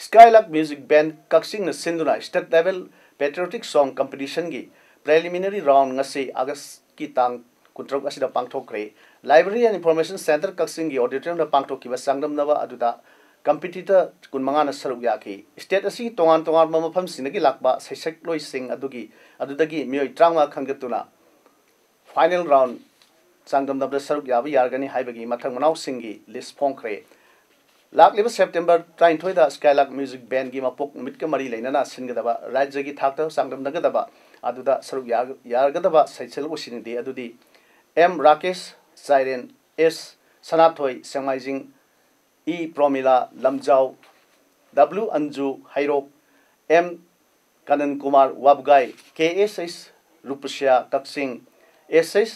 Skylark Music Band ꯀꯛꯆꯤꯡꯅ ꯁꯤꯟꯗꯨꯅ State Level Patriotic Song Competitionꯒꯤ Preliminary Round ꯉꯁꯤ Augustꯀꯤ ꯇꯥꯡ ꯀꯨꯟꯇꯔꯨꯛ ꯑꯁꯤꯗ ꯄꯥꯡꯊꯣꯛꯈ꯭ꯔꯦ꯫ Library and Information Centre ꯀꯛꯆꯤꯡꯒꯤ Auditoriumꯗ ꯄꯥꯡꯊꯣꯛꯈꯤꯕ ꯆꯥꯡꯗꯝꯅꯕ ꯑꯗꯨꯗ competitor ꯀꯨꯟꯃꯉꯥꯅ ꯁꯔꯨꯛ ꯌꯥꯈꯤ꯫ State ꯑꯁꯤꯒꯤ ꯇꯣꯉꯥꯟ ꯇꯣꯉꯥꯟꯕ ꯃꯐꯝꯁꯤꯡꯗꯒꯤ ꯂꯥꯛꯄ ꯁꯩꯁꯛꯂꯣꯏꯁꯤꯡ ꯑꯗꯨꯒꯤ ꯑꯗꯨꯗꯒꯤ ꯃꯤꯑꯣꯏ ꯇꯔꯥꯃꯉꯥ ꯈꯟꯒꯠꯇꯨꯅ Final Round ꯆꯥꯡꯗꯝꯅꯕꯗ ꯁꯔꯨꯛ ꯌꯥꯕ ꯌꯥꯔꯒꯅꯤ ꯍꯥꯏꯕꯒꯤ ꯃꯊꯪ ꯃꯅꯥꯎꯁꯤꯡꯒꯤ list ꯐꯣꯡꯈ꯭ꯔꯦ꯫ ꯂꯥꯛꯂꯤꯕ September ꯇꯔꯥꯅꯤꯊꯣꯏꯗ Skylark Music Bandꯒꯤ ꯃꯄꯣꯛ ꯅꯨꯃꯤꯠꯀ ꯃꯔꯤ ꯂꯩꯅꯅ ꯁꯤꯟꯒꯗꯕ ꯔꯥꯖ꯭ꯌꯒꯤ ꯊꯥꯛꯇ ꯆꯥꯡꯗꯝꯅꯒꯗꯕ ꯑꯗꯨꯗ ꯁꯔꯨꯛ ꯌꯥ-, ꯌꯥꯔꯒꯗꯕ ꯁꯩꯁꯛꯂꯣꯏꯁꯤꯡꯗꯤ ꯑꯗꯨꯗꯤ M ꯔꯥꯀꯦꯁ ꯆꯥꯏꯔꯦꯟ, S ꯁꯅꯥꯊꯣꯏ ꯁꯦꯡꯃꯥꯏꯖꯤꯡ, E ꯄ꯭ꯔꯣꯃꯤꯂꯥ ꯂꯝꯖꯥꯎ, W ꯑꯟꯖꯨ ꯍꯩꯔꯣꯛ, M ꯀꯥꯅꯟ ꯀꯨꯃꯥꯔ ꯋꯥꯕꯒꯥꯏ, K S H ꯔꯨꯄꯁ꯭ꯌꯥ ꯀꯛꯆꯤꯡ, S H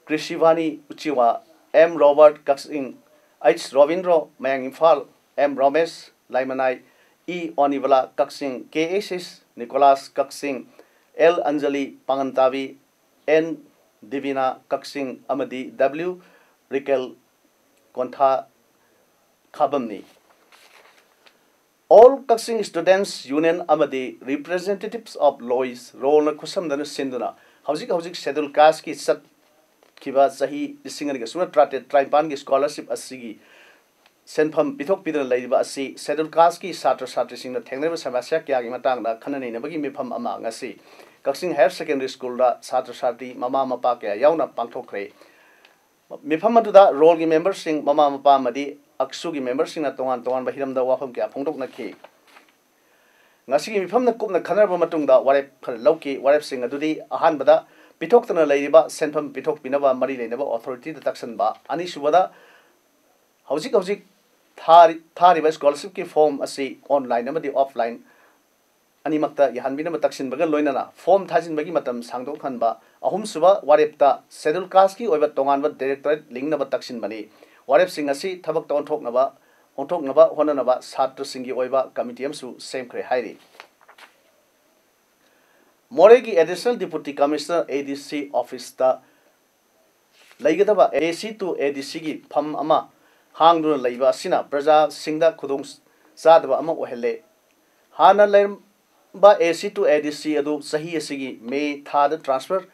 ꯀ꯭ꯔꯤꯁꯤꯚꯥꯅꯤ ꯎꯆꯤꯋꯥ, M ꯔꯣꯕꯔꯠ ꯀꯛꯆꯤꯡ, H ꯔꯣꯕꯤꯟꯗ꯭ꯔꯣ ꯃꯌꯥꯡ ꯏꯝꯐꯥꯜ, M ꯔꯣꯃꯦꯁ ꯂꯥꯏꯃꯅꯥꯏ, E ꯑꯣꯅꯤꯕꯂꯥ ꯀꯛꯆꯤꯡ, K S H ꯅꯤꯀꯣꯂꯥꯁ ꯀꯛꯆꯤꯡ, L ꯑꯟꯖꯂꯤ ꯄꯥꯉꯟꯇꯥꯕꯤ, N ꯗꯤꯕꯤꯅꯥ ꯀꯛꯆꯤꯡ ꯑꯃꯗꯤ W ꯔꯤꯀꯦꯜ ꯀꯣꯟꯊꯥ ꯈꯥꯕꯝꯅꯤ꯫ All Kakching Students Union ꯑꯃꯗꯤ Representatives of Lois ꯔꯣꯜꯅ ꯈꯨꯠꯁꯝꯗꯨꯅ ꯁꯤꯟꯗꯨꯅ ꯍꯧꯖꯤꯛ ꯍꯧꯖꯤꯛ Scheduled Casteꯀꯤ ꯆꯠꯈꯤꯕ ꯆꯍꯤ ꯂꯤꯁꯤꯡ ꯑꯅꯤꯒ ꯁꯨꯞꯅ ꯇꯔꯥꯇꯔꯦꯠ ꯇꯔꯥꯅꯤꯄꯥꯟꯒꯤ scholarship ꯑꯁꯤꯒꯤ ꯁꯦꯟꯐꯝ ꯄꯤꯊꯣꯛꯄꯤꯗꯨꯅ ꯂꯩꯔꯤꯕ ꯑꯁꯤ Scheduled Casteꯀꯤ ꯁꯥꯇ꯭ꯔ ꯁꯥꯇ꯭ꯔꯤꯁꯤꯡꯅ ꯊꯦꯡꯅꯔꯤꯕ ꯁꯃꯁ꯭ꯌꯥ ꯀꯌꯥꯒꯤ ꯃꯇꯥꯡꯗ ꯈꯟꯅ ꯅꯩꯅꯕꯒꯤ ꯃꯤꯐꯝ ꯑꯃ ꯉꯁꯤ ꯀꯛꯆꯤꯡ Higher Secondary Schoolꯗ ꯁꯥꯇ꯭ꯔ ꯁꯥꯇ꯭ꯔꯤ ꯃꯃꯥ ꯃꯄꯥ ꯀꯌꯥ ꯌꯥꯎꯅ ꯄꯥꯡꯊꯣꯛꯈ꯭ꯔꯦ꯫ ꯃꯤꯐꯝ ꯑꯗꯨꯗ ꯔꯣꯜꯒꯤ memberꯁꯤꯡ, ꯃꯃꯥ ꯃꯄꯥ ꯑꯃꯗꯤ ꯑꯛꯁꯨꯒꯤ memberꯁꯤꯡꯅ ꯇꯣꯉꯥꯟ ꯇꯣꯉꯥꯟꯕ ꯍꯤꯔꯝꯗ ꯋꯥꯐꯝ ꯀꯌꯥ ꯐꯣꯡꯗꯣꯛꯅꯈꯤ꯫ ꯉꯁꯤꯒꯤ ꯃꯤꯐꯝꯅ ꯀꯨꯞꯅ ꯈꯟꯅꯔꯕ ꯃꯇꯨꯡꯗ ꯋꯥꯔꯦꯞ ꯈꯔ ꯂꯧꯈꯤ꯫ ꯋꯥꯔꯦꯞꯁꯤꯡ ꯑꯗꯨꯗꯤ ꯑꯍꯥꯟꯕꯗ ꯄꯤꯊꯣꯛꯇꯅ ꯂꯩꯔꯤꯕ ꯁꯦꯟꯐꯝ ꯄꯤꯊꯣꯛꯄꯤꯅꯕ ꯃꯔꯤ ꯂꯩꯅꯕ authorityꯗ ꯇꯛꯁꯟꯕ, ꯑꯅꯤꯁꯨꯕꯗ ꯍꯧꯖꯤꯛ ꯍꯧꯖꯤꯛ ꯊꯥꯔꯤ-, ꯊꯥꯔꯤꯕ scholarshipꯀꯤ form ꯑꯁꯤ online ꯑꯃꯗꯤ offline ꯑꯅꯤꯃꯛꯇ ꯌꯥꯍꯟꯕꯤꯅꯕ ꯇꯛꯁꯤꯟꯕꯒ ꯂꯣꯏꯅꯅ form ꯊꯥꯖꯤꯟꯕꯒꯤ ꯃꯇꯝ ꯁꯥꯡꯗꯣꯛꯍꯟꯕ, ꯑꯍꯨꯝꯁꯨꯕ ꯋꯥꯔꯦꯞꯇ Scheduled Casteꯀꯤ ꯑꯣꯏꯕ ꯇꯣꯉꯥꯟꯕ directorate ꯂꯤꯡꯅꯕ ꯇꯛꯁꯤꯟꯕꯅꯤ꯫ ꯋꯥꯔꯦꯞꯁꯤꯡ ꯑꯁꯤ ꯊꯕꯛꯇ ꯑꯣꯟꯊꯣꯛꯅꯕ, ꯑꯣꯟꯊꯣꯛꯅꯕ ꯍꯣꯠꯅꯅꯕ ꯁꯥꯇ꯭ꯔꯁꯤꯡꯒꯤ ꯑꯣꯏꯕ committee ꯑꯃꯁꯨ ꯁꯦꯝꯈ꯭ꯔꯦ ꯍꯥꯏꯔꯤ꯫ ꯃꯣꯔꯦꯒꯤ Additional Deputy Commissioner, ADC officeꯇ ꯂꯩꯒꯗꯕ ꯑꯦ ꯁꯤ ꯇꯨ ꯑꯦ ꯗꯤ ꯁꯤꯒꯤ ꯐꯝ ꯑꯃ ꯍꯥꯡꯗꯨꯅ ꯂꯩꯕ ꯑꯁꯤꯅ ꯄ꯭ꯔꯖꯥꯁꯤꯡꯗ ꯈꯨꯗꯣꯡ ꯆꯥꯗꯕ ꯑꯃ ꯑꯣꯏꯍꯜꯂꯦ꯫ ꯍꯥꯟꯅ ꯂꯩꯔꯝꯕ ꯑꯦ ꯁꯤ ꯇꯨ ꯑꯦ ꯗꯤ ꯁꯤ ꯑꯗꯨ ꯆꯍꯤ ꯑꯁꯤꯒꯤ ꯃꯦ ꯊꯥꯗ ꯇ꯭ꯔꯥꯟꯁꯐꯔ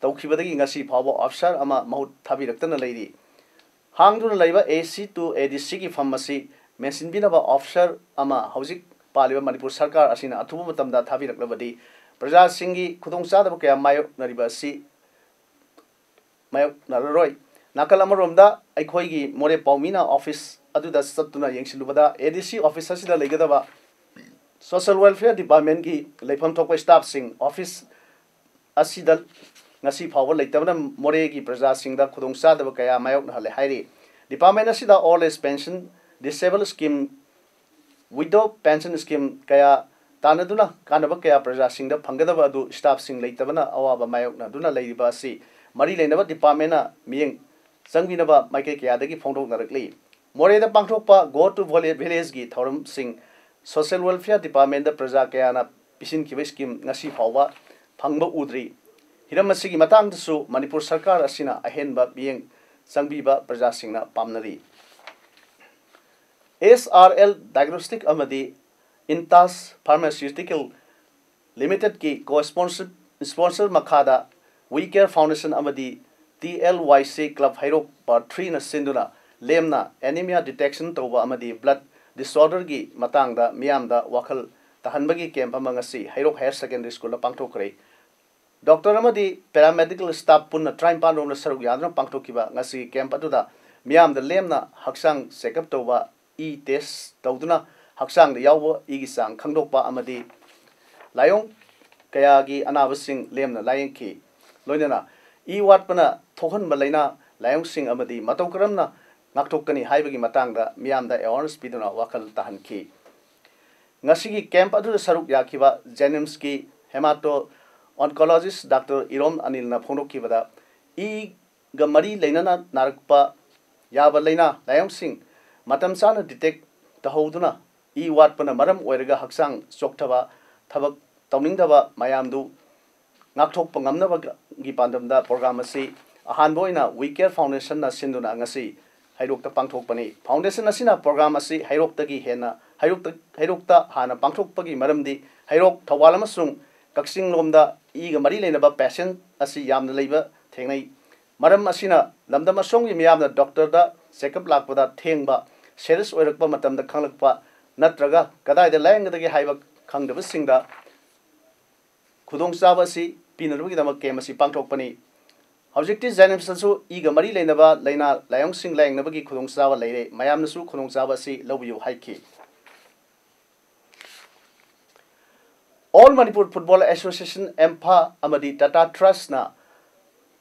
ꯇꯧꯈꯤꯕꯗꯒꯤ ꯉꯁꯤ ꯐꯥꯎꯕ ꯑꯣꯐꯤꯁꯥꯔ ꯑꯃ ꯃꯍꯨꯠ ꯊꯥꯕꯤꯔꯛꯇꯅ ꯂꯩꯔꯤ꯫ ꯍꯥꯡꯗꯨꯅ ꯂꯩꯕ ꯑꯦ ꯁꯤ ꯇꯨ ꯑꯦ ꯗꯤ ꯁꯤꯒꯤ ꯐꯝ ꯑꯁꯤ ꯃꯦꯟꯁꯤꯟꯕꯤꯅꯕ ꯑꯣꯐꯤꯁꯥꯔ ꯑꯃ ꯍꯧꯖꯤꯛ ꯄꯥꯜꯂꯤꯕ ꯃꯅꯤꯄꯨꯔ ꯁꯔꯀꯥꯔ ꯑꯁꯤꯅ ꯑꯊꯨꯕ ꯃꯇꯝꯗ ꯊꯥꯕꯤꯔꯛꯂꯕꯗꯤ ꯄ꯭ꯔꯖꯥꯁꯤꯡꯒꯤ ꯈꯨꯗꯣꯡꯆꯥꯗꯕ ꯀꯌꯥ ꯃꯥꯌꯣꯛꯅꯔꯤꯕ ꯑꯁꯤ ꯃꯥꯌꯣꯛꯅꯔꯔꯣꯏ꯫ ꯅꯥꯀꯜ ꯑꯃꯔꯣꯝꯗ ꯑꯩꯈꯣꯏꯒꯤ ꯃꯣꯔꯦ ꯄꯥꯎꯃꯤꯅ ꯑꯣꯐꯤꯁ ꯑꯗꯨꯗ ꯆꯠꯇꯨꯅ ꯌꯦꯡꯁꯤꯜꯂꯨꯕꯗ ꯑꯦ ꯗꯤ ꯁꯤ ꯑꯣꯐꯤꯁ ꯑꯁꯤꯗ ꯂꯩꯒꯗꯕ ꯁꯣꯁꯤꯌꯦꯜ ꯋꯦꯜꯐꯤꯌꯔ ꯗꯤꯄꯥꯔꯠꯃꯦꯟꯒꯤ ꯂꯩꯐꯝ ꯊꯣꯛꯄ ꯁ꯭ꯇꯥꯐꯁꯤꯡ ꯑꯣꯐꯤꯁ ꯑꯁꯤꯗ ꯉꯁꯤ ꯐꯥꯎꯕ ꯂꯩꯇꯕꯅ ꯃꯣꯔꯦꯒꯤ ꯄ꯭ꯔꯖꯥꯁꯤꯡꯗ ꯈꯨꯗꯣꯡꯆꯥꯗꯕ ꯀꯌꯥ ꯃꯥꯌꯣꯛꯅꯍꯜꯂꯦ ꯍꯥꯏꯔꯤ꯫ ꯗꯤꯄꯥꯔꯠꯃꯦꯟ ꯑꯁꯤꯗ old age pension, disable scheme, widow pension scheme ꯀꯌꯥ ꯇꯥꯟꯅꯗꯨꯅ ꯀꯥꯟꯅꯕ ꯀꯌꯥ ꯄ꯭ꯔꯖꯥꯁꯤꯡꯗ ꯐꯪꯒꯗꯕ ꯑꯗꯨ ꯁ꯭ꯇꯥꯐꯁꯤꯡ ꯂꯩꯇꯕꯅ ꯑꯋꯥꯕ ꯃꯥꯌꯣꯛꯅꯗꯨꯅ ꯂꯩꯔꯤꯕ ꯑꯁꯤ ꯃꯔꯤ ꯂꯩꯅꯕ ꯗꯤꯄꯥꯔꯠꯃꯦꯟꯅ ꯃꯤꯠꯌꯦꯡ ꯆꯪꯕꯤꯅꯕ ꯃꯥꯏꯀꯩ ꯀꯌꯥꯗꯒꯤ ꯐꯣꯡꯗꯣꯛꯅꯔꯛꯂꯤ꯫ ꯃꯣꯔꯦꯗ ꯄꯥꯡꯊꯣꯛꯄ Go to Village ꯒꯤ ꯊꯧꯔꯝꯁꯤꯡ ꯁꯣꯁꯤꯌꯦꯜ ꯋꯦꯜꯐꯤꯌꯔ ꯗꯤꯄꯥꯔꯠꯃꯦꯟꯗ ꯄ꯭ꯔꯖꯥ ꯀꯌꯥꯅ ꯄꯤꯁꯤꯟꯈꯤꯕ ꯁ꯭ꯀꯤꯝ ꯉꯁꯤ ꯐꯥꯎꯕ ꯐꯪꯕ ꯎꯗ꯭ꯔꯤ꯫ ꯍꯤꯔꯝ ꯑꯁꯤꯒꯤ ꯃꯇꯥꯡꯗꯁꯨ ꯃꯅꯤꯄꯨꯔ ꯁꯔꯀꯥꯔ ꯑꯁꯤꯅ ꯑꯍꯦꯟꯕ ꯃꯤꯠꯌꯦꯡ ꯆꯪꯕꯤꯕ ꯄ꯭ꯔꯖꯥꯁꯤꯡꯅ ꯄꯥꯝꯅꯔꯤ꯫ ꯑꯦꯁ ꯑꯥꯔ ꯑꯦꯜ ꯗꯥꯏꯒ꯭ꯅꯣꯁꯇꯤꯛ ꯑꯃꯗꯤ ꯏꯟꯇꯥꯁ ꯐꯥꯔꯃꯥꯁꯤꯌꯨꯇꯤꯀꯦꯜ ꯂꯤꯃꯤꯇꯦꯗꯀꯤ ꯀꯣ ꯁ꯭ꯄꯣꯟꯁꯔ ꯃꯈꯥꯗ ꯋꯤ ꯀꯦꯌꯔ ꯐꯥꯎꯟꯗꯦꯁꯟ ꯑꯃꯗꯤ ꯇꯤ ꯑꯦꯜ ꯋꯥꯏ ꯁꯤ ꯀ꯭ꯂꯕ ꯍꯩꯔꯣꯛ ꯄꯥꯔꯠ ꯊ꯭ꯔꯤꯅ ꯁꯤꯟꯗꯨꯅ ꯂꯦꯝꯅ ꯑꯦꯅꯤꯃꯤꯌꯥ ꯗꯤꯇꯦꯛꯁꯟ ꯇꯧꯕ ꯑꯃꯗꯤ ꯕ꯭ꯂꯗ ꯗꯤꯁꯑꯣꯔꯗꯔꯒꯤ ꯃꯇꯥꯡꯗ ꯃꯤꯌꯥꯝꯗ ꯋꯥꯈꯜ ꯇꯥꯍꯟꯕꯒꯤ ꯀꯦꯝꯞ ꯑꯃ ꯉꯁꯤ ꯍꯩꯔꯣꯛ ꯍꯥꯌꯔ ꯁꯦꯀꯦꯟꯗꯔꯤ ꯁ꯭ꯀꯨꯜꯗ ꯄꯥꯡꯊꯣꯛꯈ꯭ꯔꯦ꯫ ꯗꯣꯛꯇꯔ ꯑꯃꯗꯤ ꯄꯦꯔꯥꯃꯦꯗꯤꯀꯦꯜ ꯁ꯭ꯇꯥꯐ ꯄꯨꯟꯅ ꯇꯔꯥꯅꯤꯄꯥꯟ ꯔꯣꯝꯅ ꯁꯔꯨꯛ ꯌꯥꯗꯨꯅ ꯄꯥꯡꯊꯣꯛꯈꯤꯕ ꯉꯁꯤꯒꯤ ꯀꯦꯝꯞ ꯑꯗꯨꯗ ꯃꯤꯌꯥꯝꯗ ꯂꯦꯝꯅ ꯍꯛꯆꯥꯡ ꯆꯦꯛꯑꯞ ꯇꯧꯕ, ꯏ ꯇꯦꯁ ꯇꯧꯗꯨꯅ ꯍꯛꯆꯥꯡꯗ ꯌꯥꯎꯕ ꯏꯒꯤ ꯆꯥꯡ ꯈꯪꯗꯣꯛꯄ ꯑꯃꯗꯤ ꯂꯥꯏꯑꯣꯡ ꯀꯌꯥꯒꯤ ꯑꯅꯥꯕꯁꯤꯡ ꯂꯦꯝꯅ ꯂꯥꯌꯦꯡꯈꯤ꯫ ꯂꯣꯏꯅꯅ ꯏ ꯋꯥꯠꯄꯅ ꯊꯣꯛꯍꯟꯕ ꯂꯥꯏꯅꯥ ꯂꯥꯏꯑꯣꯡꯁꯤꯡ ꯑꯃꯗꯤ ꯃꯇꯧ ꯀꯔꯝꯅ ꯉꯥꯛꯊꯣꯛꯀꯅꯤ ꯍꯥꯏꯕꯒꯤ ꯃꯇꯥꯡꯗ ꯃꯤꯌꯥꯝꯗ ꯑꯦꯋꯥꯔꯅꯦꯁ ꯄꯤꯗꯨꯅ ꯋꯥꯈꯜ ꯇꯥꯍꯟꯈꯤ꯫ ꯉꯁꯤꯒꯤ ꯀꯦꯝꯞ ꯑꯗꯨꯗ ꯁꯔꯨꯛ ꯌꯥꯈꯤꯕ ꯖꯦꯅꯤꯝꯁꯀꯤ ꯍꯦꯃꯥꯇꯣ ꯑꯣꯟꯀꯣꯂꯣꯖꯤꯁ ꯗꯥꯛꯇꯔ ꯏꯔꯣꯝ ꯑꯅꯤꯜꯅ ꯐꯣꯡꯗꯣꯛꯈꯤꯕꯗ, ꯏꯒ ꯃꯔꯤ ꯂꯩꯅꯅ ꯅꯥꯔꯛꯄ ꯌꯥꯕ ꯂꯥꯏꯅꯥ ꯂꯥꯏꯑꯣꯡꯁꯤꯡ ꯃꯇꯝ ꯆꯥꯅ ꯗꯤꯇꯦꯛ ꯇꯧꯍꯧꯗꯨꯅ ꯏ ꯋꯥꯠꯄꯅ ꯃꯔꯝ ꯑꯣꯏꯔꯒ ꯍꯛꯆꯥꯡ ꯆꯣꯛꯊꯕ, ꯊꯕꯛ ꯇꯧꯅꯤꯡꯗꯕ ꯃꯌꯥꯝꯗꯨ ꯉꯥꯛꯊꯣꯛꯄ ꯉꯝꯅꯕꯒꯤ ꯄꯥꯟꯗꯝꯗ ꯄ꯭ꯔꯣꯒ꯭ꯔꯥꯝ ꯑꯁꯤ ꯑꯍꯥꯟꯕ ꯑꯣꯏꯅ We Care Foundation ꯅ ꯁꯤꯟꯗꯨꯅ ꯉꯁꯤ ꯍꯩꯔꯣꯛꯇ ꯄꯥꯡꯊꯣꯛꯄꯅꯤ꯫ Foundation ꯑꯁꯤꯅ program ꯑꯁꯤ ꯍꯩꯔꯣꯛꯇꯒꯤ ꯍꯦꯟꯅ ꯍꯩꯔꯣꯛꯇ, ꯍꯩꯔꯣꯛꯇ ꯍꯥꯟꯅ ꯄꯥꯡꯊꯣꯛꯄꯒꯤ ꯃꯔꯝꯗꯤ ꯍꯩꯔꯣꯛ, ꯊꯧꯕꯥꯜ ꯑꯃꯁꯨꯡ ꯀꯛꯆꯤꯡ ꯂꯣꯝꯗ ꯏꯒ ꯃꯔꯤ ꯂꯩꯅꯕ patient ꯑꯁꯤ ꯌꯥꯝꯅ ꯂꯩꯕ ꯊꯦꯡꯅꯩ꯫ ꯃꯔꯝ ꯑꯁꯤꯅ ꯂꯝꯗꯝ ꯑꯁꯣꯝꯒꯤ ꯃꯤꯌꯥꯝꯅ doctor ꯗ checkup ꯂꯥꯛꯄꯗ ꯊꯦꯡꯕ, serious ꯑꯣꯏꯔꯛꯄ ꯃꯇꯝꯗ ꯈꯪꯂꯛꯄ ꯅꯠꯇ꯭ꯔꯒ ꯀꯗꯥꯏꯗ ꯂꯥꯌꯦꯡꯒꯗꯒꯦ ꯍꯥꯏꯕ ꯈꯪꯗꯕꯁꯤꯡꯗ ꯈꯨꯗꯣꯡꯆꯥꯕ ꯑꯁꯤ ꯄꯤꯅꯅꯕꯒꯤꯗꯃꯛ camp ꯑꯁꯤ ꯄꯥꯡꯊꯣꯛꯄꯅꯤ꯫ ꯍꯧꯖꯤꯛꯇꯤ JNIMS ꯇꯁꯨ ꯏꯒ ꯃꯔꯤ ꯂꯩꯅꯕ ꯂꯥꯏꯅꯥ ꯂꯥꯏꯑꯣꯡꯁꯤꯡ ꯂꯥꯌꯦꯡꯅꯕꯒꯤ ꯈꯨꯗꯣꯡꯆꯥꯕ ꯂꯩꯔꯦ, ꯃꯌꯥꯝꯅꯁꯨ ꯈꯨꯗꯣꯡꯆꯥꯕ ꯑꯁꯤ ꯂꯧꯕꯤꯌꯨ ꯍꯥꯏꯈꯤ꯫ All Manipur Football Association, ꯑꯦꯝꯐꯥ ꯑꯃꯗꯤ Tata Trust ꯅ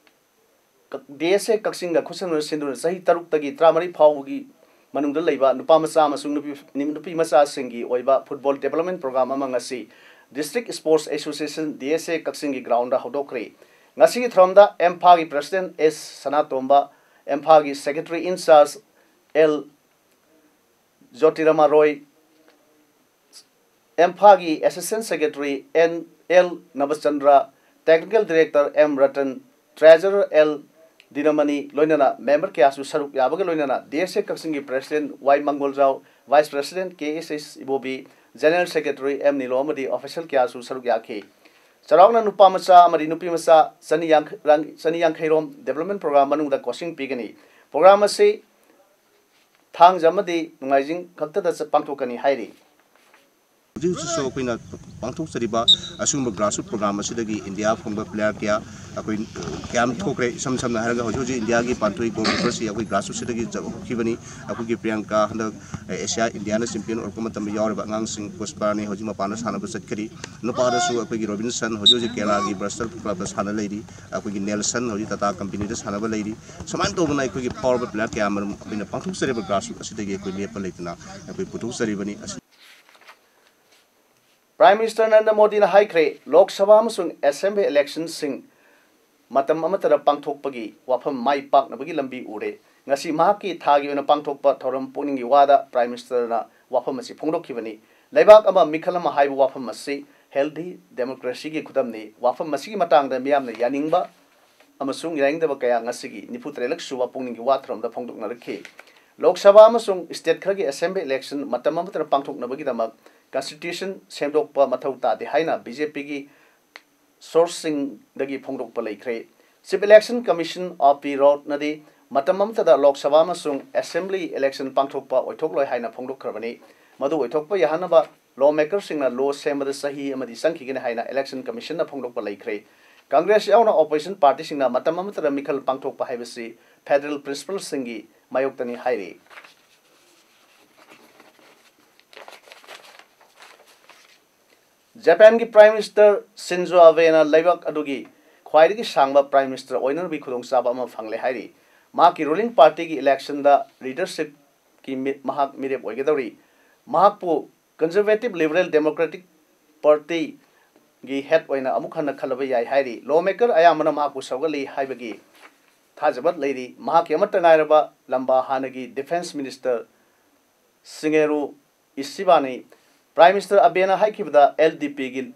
ꯀ-, DSA ꯀꯛꯆꯤꯡꯒ ꯈꯨꯠꯁꯝꯅꯅ ꯁꯤꯟꯗꯨꯅ ꯆꯍꯤ ꯇꯔꯨꯛꯇꯒꯤ ꯇꯔꯥꯃꯔꯤ ꯐꯥꯎꯕꯒꯤ ꯃꯅꯨꯡꯗ ꯂꯩꯕ ꯅꯨꯄꯥ ꯃꯆꯥ ꯑꯃꯁꯨꯡ ꯅꯨꯄꯤ, ꯅꯨꯄꯤ ꯃꯆꯥꯁꯤꯡꯒꯤ ꯑꯣꯏꯕ football development program ꯑꯃ ꯉꯁꯤ District Sports Association, DSA ꯀꯛꯆꯤꯡꯒꯤ ground ꯗ ꯍꯧꯗꯣꯛꯈ꯭ꯔꯦ꯫ ꯉꯁꯤꯒꯤ ꯊꯧꯔꯝꯗ ꯑꯦꯝꯐꯥꯒꯤ president ꯑꯦꯁ ꯁꯅꯥꯇꯣꯝꯕ, ꯑꯦꯝꯐꯥꯒꯤ secretary in charge L Jotirama Roy, ꯑꯦꯝꯐꯥꯒꯤ assistant secretary N L Nabachandra, technical director M Ratan, treasurer L Dinamani, ꯂꯣꯏꯅꯅ member ꯀꯌꯥꯁꯨ ꯁꯔꯨꯛ ꯌꯥꯕꯒ ꯂꯣꯏꯅꯅ DSA ꯀꯛꯆꯤꯡꯒꯤ president Y Mangoljao, vice president K S S Ibobi, general secretary M Nilo ꯑꯃꯗꯤ official ꯀꯌꯥꯁꯨ ꯁꯔꯨꯛ ꯌꯥꯈꯤ꯫ ꯆꯥꯎꯔꯥꯛꯅ ꯅꯨꯄꯥ ꯃꯆꯥ ꯑꯃꯗꯤ ꯅꯨꯄꯤ ꯃꯆꯥ ꯆꯅꯤ ꯌꯥꯡꯈꯩ, ꯆꯅꯤ ꯌꯥꯡꯈꯩꯔꯣꯝ development program ꯃꯅꯨꯡꯗ coaching ꯄꯤꯒꯅꯤ꯫ Program ꯑꯁꯤ ꯊꯥꯡꯖ ꯑꯃꯗꯤ ꯅꯣꯡꯃꯥꯏꯖꯤꯡ ꯈꯛꯇꯗ ꯆ-, ꯄꯥꯡꯊꯣꯛꯀꯅꯤ ꯍꯥꯏꯔꯤ꯫ ꯍꯧꯖꯤꯛ ꯍꯧꯖꯤꯛꯁꯨ ꯑꯩꯈꯣꯏꯅ ꯄꯥꯡꯊꯣꯛꯆꯔꯤꯕ ꯑꯁꯤꯒꯨꯝꯕ grassroot program ꯑꯁꯤꯗꯒꯤ ꯏꯟꯗꯤꯌꯥ ꯐꯪꯕ player ꯀꯌꯥ ꯑꯩꯈꯣꯏ ꯀꯌꯥꯝ ꯊꯣꯛꯈ꯭ꯔꯦ꯫ ꯏꯁꯝ ꯁꯝꯅ ꯍꯥꯏꯔꯒ ꯍꯧꯖꯤꯛ ꯍꯧꯖꯤꯛ ꯏꯟꯗꯤꯌꯥꯒꯤ ꯄꯥꯟꯊꯣꯏ goalkeeper ꯁꯤ ꯑꯩꯈꯣꯏ grassroot ꯁꯤꯗꯒꯤ ꯆ-, ꯍꯧꯈꯤꯕꯅꯤ꯫ ꯑꯩꯈꯣꯏꯒꯤ ꯄ꯭ꯔꯤꯌꯥꯡꯀꯥ ꯍꯟꯗꯛ ꯑꯦꯁꯤꯌꯥ ꯏꯟꯗꯤꯌꯥꯅ champion ꯑꯣꯏꯔꯛꯄ ꯃꯇꯝꯗ ꯌꯥꯎꯔꯤꯕ ꯑꯉꯥꯡꯁꯤꯡ ꯄꯨꯁꯄꯥꯅꯤ, ꯍꯧꯖꯤꯛ ꯃꯄꯥꯟꯗ ꯁꯥꯟꯅꯕ ꯆꯠꯈ꯭ꯔꯤ꯫ ꯅꯨꯄꯥꯗꯁꯨ ꯑꯩꯈꯣꯏꯒꯤ ꯔꯣꯕꯤꯟꯁꯟ ꯍꯧꯖꯤꯛ ꯍꯧꯖꯤꯛ ꯀꯦꯔꯂꯥꯒꯤ Bristol club ꯇ ꯁꯥꯟꯅ ꯂꯩꯔꯤ꯫ ꯑꯩꯈꯣꯏꯒꯤ ꯅꯦꯜꯁꯟ ꯍꯧꯖꯤꯛ ꯇꯥꯇꯥ company ꯗ ꯁꯥꯟꯅꯕ ꯂꯩꯔꯤ꯫ ꯁꯨꯃꯥꯏꯅ ꯇꯧꯗꯅ ꯑꯩꯈꯣꯏꯒꯤ ꯐꯥꯎꯔꯕ player ꯀꯌꯥ ꯑꯃꯔꯣꯝ ꯑꯩꯈꯣꯏꯅ ꯄꯥꯡꯊꯣꯛꯆꯔꯤꯕ grassroot ꯑꯁꯤꯗꯒꯤ ꯑꯩꯈꯣꯏ ꯂꯦꯞꯄ ꯂꯩꯇꯅ ꯑꯩꯈꯣꯏ ꯄꯨꯊꯣꯛꯆꯔꯤꯕꯅꯤ꯫ ꯑꯁꯤ Prime Minister ꯅꯔꯦꯟꯗ꯭ꯔ ꯃꯣꯗꯤꯅ ꯍꯥꯏꯈ꯭ꯔꯦ, ꯂꯣꯛ ꯁꯚꯥ ꯑꯃꯁꯨꯡ assembly election ꯁꯤꯡ ꯃꯇꯝ ꯑꯃꯠꯇꯗ ꯄꯥꯡꯊꯣꯛꯄꯒꯤ ꯋꯥꯐꯝ ꯃꯥꯏ ꯄꯥꯛꯅꯕꯒꯤ ꯂꯝꯕꯤ ꯎꯔꯦ꯫ ꯉꯁꯤ ꯃꯍꯥꯛꯀꯤ ꯊꯥꯒꯤ ꯑꯣꯏꯅ ꯄꯥꯡꯊꯣꯛꯄ ꯊꯧꯔꯝ ꯄꯨꯛꯅꯤꯡꯒꯤ ꯋꯥꯗ Prime Minister ꯅ ꯋꯥꯐꯝ ꯑꯁꯤ ꯐꯣꯡꯗꯣꯛꯈꯤꯕꯅꯤ꯫ ꯂꯩꯕꯥꯛ ꯑꯃ ꯃꯤꯈꯜ ꯑꯃ ꯍꯥꯏꯕ ꯋꯥꯐꯝ ꯑꯁꯤ healthy democracy ꯒꯤ ꯈꯨꯗꯝꯅꯤ꯫ ꯋꯥꯐꯝ ꯑꯁꯤꯒꯤ ꯃꯇꯥꯡꯗ ꯃꯤꯌꯥꯝꯅ ꯌꯥꯅꯤꯡꯕ ꯑꯃꯁꯨꯡ ꯌꯥꯅꯤꯡꯗꯕ ꯀꯌꯥ ꯉꯁꯤꯒꯤ ꯅꯤꯐꯨ ꯇꯔꯦꯠꯂꯛ ꯁꯨꯕ ꯄꯨꯡꯅꯤꯡꯒꯤ ꯋꯥ ꯊꯧꯔꯝꯗ ꯐꯣꯡꯗꯣꯛꯅꯔꯛꯈꯤ꯫ ꯂꯣꯛ ꯁꯚꯥ ꯑꯃꯁꯨꯡ state ꯈꯔꯒꯤ assembly election ꯃꯇꯝ ꯑꯃꯠꯇꯗ ꯄꯥꯡꯊꯣꯛꯅꯕꯒꯤꯗꯃꯛ constitution ꯁꯦꯝꯗꯣꯛꯄ ꯃꯊꯧ ꯇꯥꯗꯦ ꯍꯥꯏꯅ B J P ꯒꯤ source ꯁꯤꯡꯗꯒꯤ ꯐꯣꯡꯗꯣꯛꯄ ꯂꯩꯈ꯭ꯔꯦ꯫ Chief Election Commission of P Rourke ꯅꯗꯤ ꯃꯇꯝ ꯑꯃꯠꯇꯗ ꯂꯣꯛ ꯁꯚꯥ ꯑꯃꯁꯨꯡ assembly election ꯄꯥꯡꯊꯣꯛꯄ ꯑꯣꯏꯊꯣꯛꯂꯣꯏ ꯍꯥꯏꯅ ꯐꯣꯡꯗꯣꯛꯈ꯭ꯔꯕꯅꯤ꯫ ꯃꯗꯨ ꯑꯣꯏꯊꯣꯛꯄ ꯌꯥꯍꯟꯅꯕ lawmaker ꯁꯤꯡꯅ law ꯁꯦꯝꯕꯗ ꯆꯍꯤ ꯑꯃꯗꯤ ꯆꯪꯈꯤꯒꯅꯤ ꯍꯥꯏꯅ election commission ꯅ ꯐꯣꯡꯗꯣꯛꯄ ꯂꯩꯈ꯭ꯔꯦ꯫ Congress ꯌꯥꯎꯅ opposition party ꯁꯤꯡꯅ ꯃꯇꯝ ꯑꯃꯠꯇꯗ ꯃꯤꯈꯜ ꯄꯥꯡꯊꯣꯛꯄ ꯍꯥꯏꯕꯁꯤ federal principle ꯁꯤꯡꯒꯤ ꯃꯥꯌꯣꯛꯇꯅꯤ ꯍꯥꯏꯔꯤ꯫ ꯖꯄꯥꯟꯒꯤ Prime Minister Shinzo Abe ꯅ ꯂꯩꯕꯥꯛ ꯑꯗꯨꯒꯤ ꯈ꯭ꯋꯥꯏꯗꯒꯤ ꯁꯥꯡꯕ Prime Minister ꯑꯣꯏꯅꯕꯒꯤ ꯈꯨꯗꯣꯡꯆꯥꯕ ꯑꯃ ꯐꯪꯂꯦ ꯍꯥꯏꯔꯤ꯫ ꯃꯍꯥꯛꯀꯤ ruling party ꯒꯤ election ꯗ leadership ꯀꯤ ꯃꯤ-, ꯃꯍꯥꯛ ꯃꯤꯔꯦꯞ ꯑꯣꯏꯒꯗꯧꯔꯤ꯫ ꯃꯍꯥꯛꯄꯨ Conservative Liberal Democratic Party ꯒꯤ head ꯑꯣꯏꯅ ꯑꯃꯨꯛ ꯍꯟꯅ ꯈꯜꯂꯕ ꯌꯥꯏ ꯍꯥꯏꯔꯤ꯫ Lawmaker ꯑꯌꯥꯝꯕꯅ ꯃꯍꯥꯛꯄꯨ ꯁꯧꯒꯠꯂꯤ ꯍꯥꯏꯕꯒꯤ ꯊꯥꯖꯕ ꯂꯩꯔꯤ꯫ ꯃꯍꯥꯛꯀꯤ ꯑꯃꯠꯇ ꯉꯥꯏꯔꯕ ꯂꯝꯕꯥ ꯍꯥꯟꯅꯒꯤ Defence Minister Shigeru Ishiba ꯅꯤ꯫ Prime Minister Abe ꯅ ꯍꯥꯏꯈꯤꯕꯗ L D P ꯒꯤ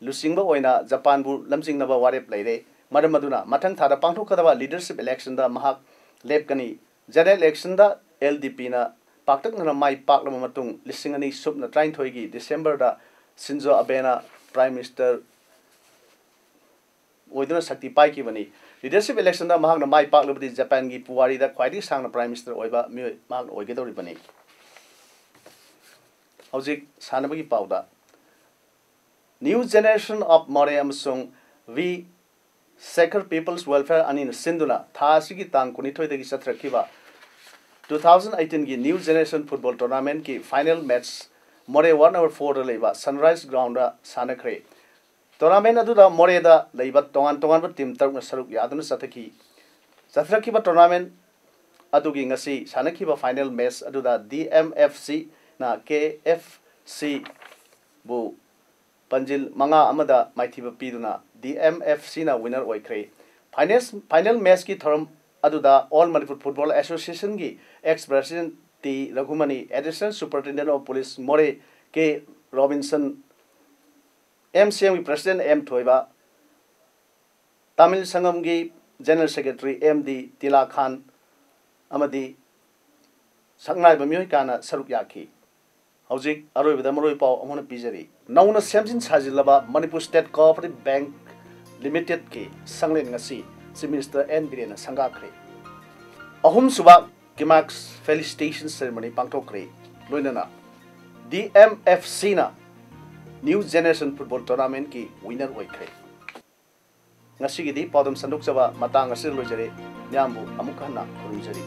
ꯂꯨꯆꯤꯡꯕ ꯑꯣꯏꯅ ꯖꯄꯥꯟꯕꯨ ꯂꯝꯖꯤꯡꯅꯕ ꯋꯥꯔꯦꯞ ꯂꯩꯔꯦ꯫ ꯃꯔꯝ ꯑꯗꯨꯅ ꯃꯊꯪ ꯊꯥꯗ ꯄꯥꯡꯊꯣꯛꯀꯗꯕ leadership election ꯗ ꯃꯍꯥꯛ ꯂꯦꯞꯀꯅꯤ꯫ General election ꯗ L D P ꯅ ꯄꯥꯛꯇꯛꯅꯅ ꯃꯥꯏ ꯄꯥꯛꯂꯕ ꯃꯇꯨꯡ, ꯂꯤꯁꯤꯡ ꯑꯅꯤ ꯁꯨꯞꯅ ꯇꯔꯥꯅꯤꯊꯣꯏꯒꯤ December ꯗ Shinzo Abe ꯅ Prime Minister ꯑꯣꯏꯗꯨꯅ ꯁꯛꯇꯤ ꯄꯥꯏꯈꯤꯕꯅꯤ꯫ Leadership election ꯗ ꯃꯍꯥꯛꯅ ꯃꯥꯏ ꯄꯥꯛꯂꯕꯗꯤ ꯖꯄꯥꯟꯒꯤ ꯄꯨꯋꯥꯔꯤꯗ ꯈ꯭ꯋꯥꯏꯗꯒꯤ ꯁꯥꯡꯅ Prime Minister ꯑꯣꯏꯕ ꯃꯤꯑꯣꯏ ꯃꯍꯥꯛꯅ ꯑꯣꯏꯒꯗꯧꯔꯤꯕꯅꯤ꯫ ꯍꯧꯖꯤꯛ ꯁꯥꯟꯅꯕꯒꯤ ꯄꯥꯎꯗ, New Generation of Moreh ꯑꯃꯁꯨꯡ V Shekhar People's Welfare ꯑꯅꯤꯅ ꯁꯤꯟꯗꯨꯅ ꯊꯥ ꯑꯁꯤꯒꯤ ꯇꯥꯡ ꯀꯨꯟꯅꯤꯊꯣꯏꯗꯒꯤ ꯆꯠꯊꯔꯛꯈꯤꯕ two thousand eighteen ꯒꯤ New Generation Football Tournament ꯀꯤ final match Moreh ward number four ꯗ ꯂꯩꯕ Sunrise Ground ꯗ ꯁꯥꯟꯅꯈ꯭ꯔꯦ꯫ Tournament ꯑꯗꯨꯗ ꯃꯣꯔꯦꯗ ꯂꯩꯕ ꯇꯣꯉꯥꯟ ꯇꯣꯉꯥꯟꯕ team ꯇꯔꯨꯛꯅ ꯁꯔꯨꯛ ꯌꯥꯗꯨꯅ ꯆꯠꯊꯈꯤ꯫ ꯆꯠꯊꯔꯛꯈꯤꯕ tournament ꯑꯗꯨꯒꯤ ꯉꯁꯤ ꯁꯥꯟꯅꯈꯤꯕ final match ꯑꯗꯨꯗ D M F C ꯅ K F C ꯕꯨ ꯄꯥꯟꯖꯤꯜ ꯃꯉꯥ ꯑꯃꯗ ꯃꯥꯏꯊꯤꯕ ꯄꯤꯗꯨꯅ D M F C ꯅ winner ꯑꯣꯏꯈ꯭ꯔꯦ꯫ Finals, final match ꯀꯤ ꯊꯧꯔꯝ ꯑꯗꯨꯗ All Manipur Football Association ꯒꯤ ex president T Raghumani, Additional Superintendent of Police ꯃꯣꯔꯦ K Robinson, M C M ꯒꯤ president M ꯊꯣꯏꯕ, Tamil ꯁꯪꯒꯝꯒꯤ General Secretary M D Tila Khan ꯑꯃꯗꯤ ꯁꯛꯅꯥꯏꯕ ꯃꯤꯑꯣꯏ ꯀꯌꯥꯅ ꯁꯔꯨꯛ ꯌꯥꯈꯤ꯫ ꯍꯧꯖꯤꯛ ꯑꯔꯣꯏꯕꯗ ꯃꯔꯨꯑꯣꯏ ꯄꯥꯎ ꯑꯃꯅ ꯄꯤꯖꯔꯤ꯫ ꯅꯧꯅ ꯁꯦꯝꯖꯤꯟ ꯁꯥꯖꯤꯜꯂꯕ Manipur State Cooperative Bank Limitedꯀꯤ ꯁꯪꯂꯦꯟ ꯉꯁꯤ Chief Minister N ꯕꯤꯔꯦꯟꯅ ꯁꯪꯒꯥꯈ꯭ꯔꯦ꯫ ꯑꯍꯨꯝꯁꯨꯕ ꯀꯤꯃꯥꯛꯁ Felicitation Ceremony ꯄꯥꯡꯊꯣꯛꯈ꯭ꯔꯦ꯫ ꯂꯣꯏꯅꯅ D M F Cꯅ New Generation Football Tournamentꯀꯤ winner ꯑꯣꯏꯈ꯭ꯔꯦ꯫ ꯉꯁꯤꯒꯤꯗꯤ ꯄꯥꯎꯗꯝ ꯁꯟꯗꯣꯛꯆꯕ ꯃꯇꯥꯡ ꯑꯁꯤꯗ ꯂꯣꯏꯖꯔꯦ꯫ ꯃꯤꯌꯥꯝꯕꯨ ꯑꯃꯨꯛ ꯍꯟꯅ ꯈꯨꯔꯨꯝꯖꯔꯤ꯫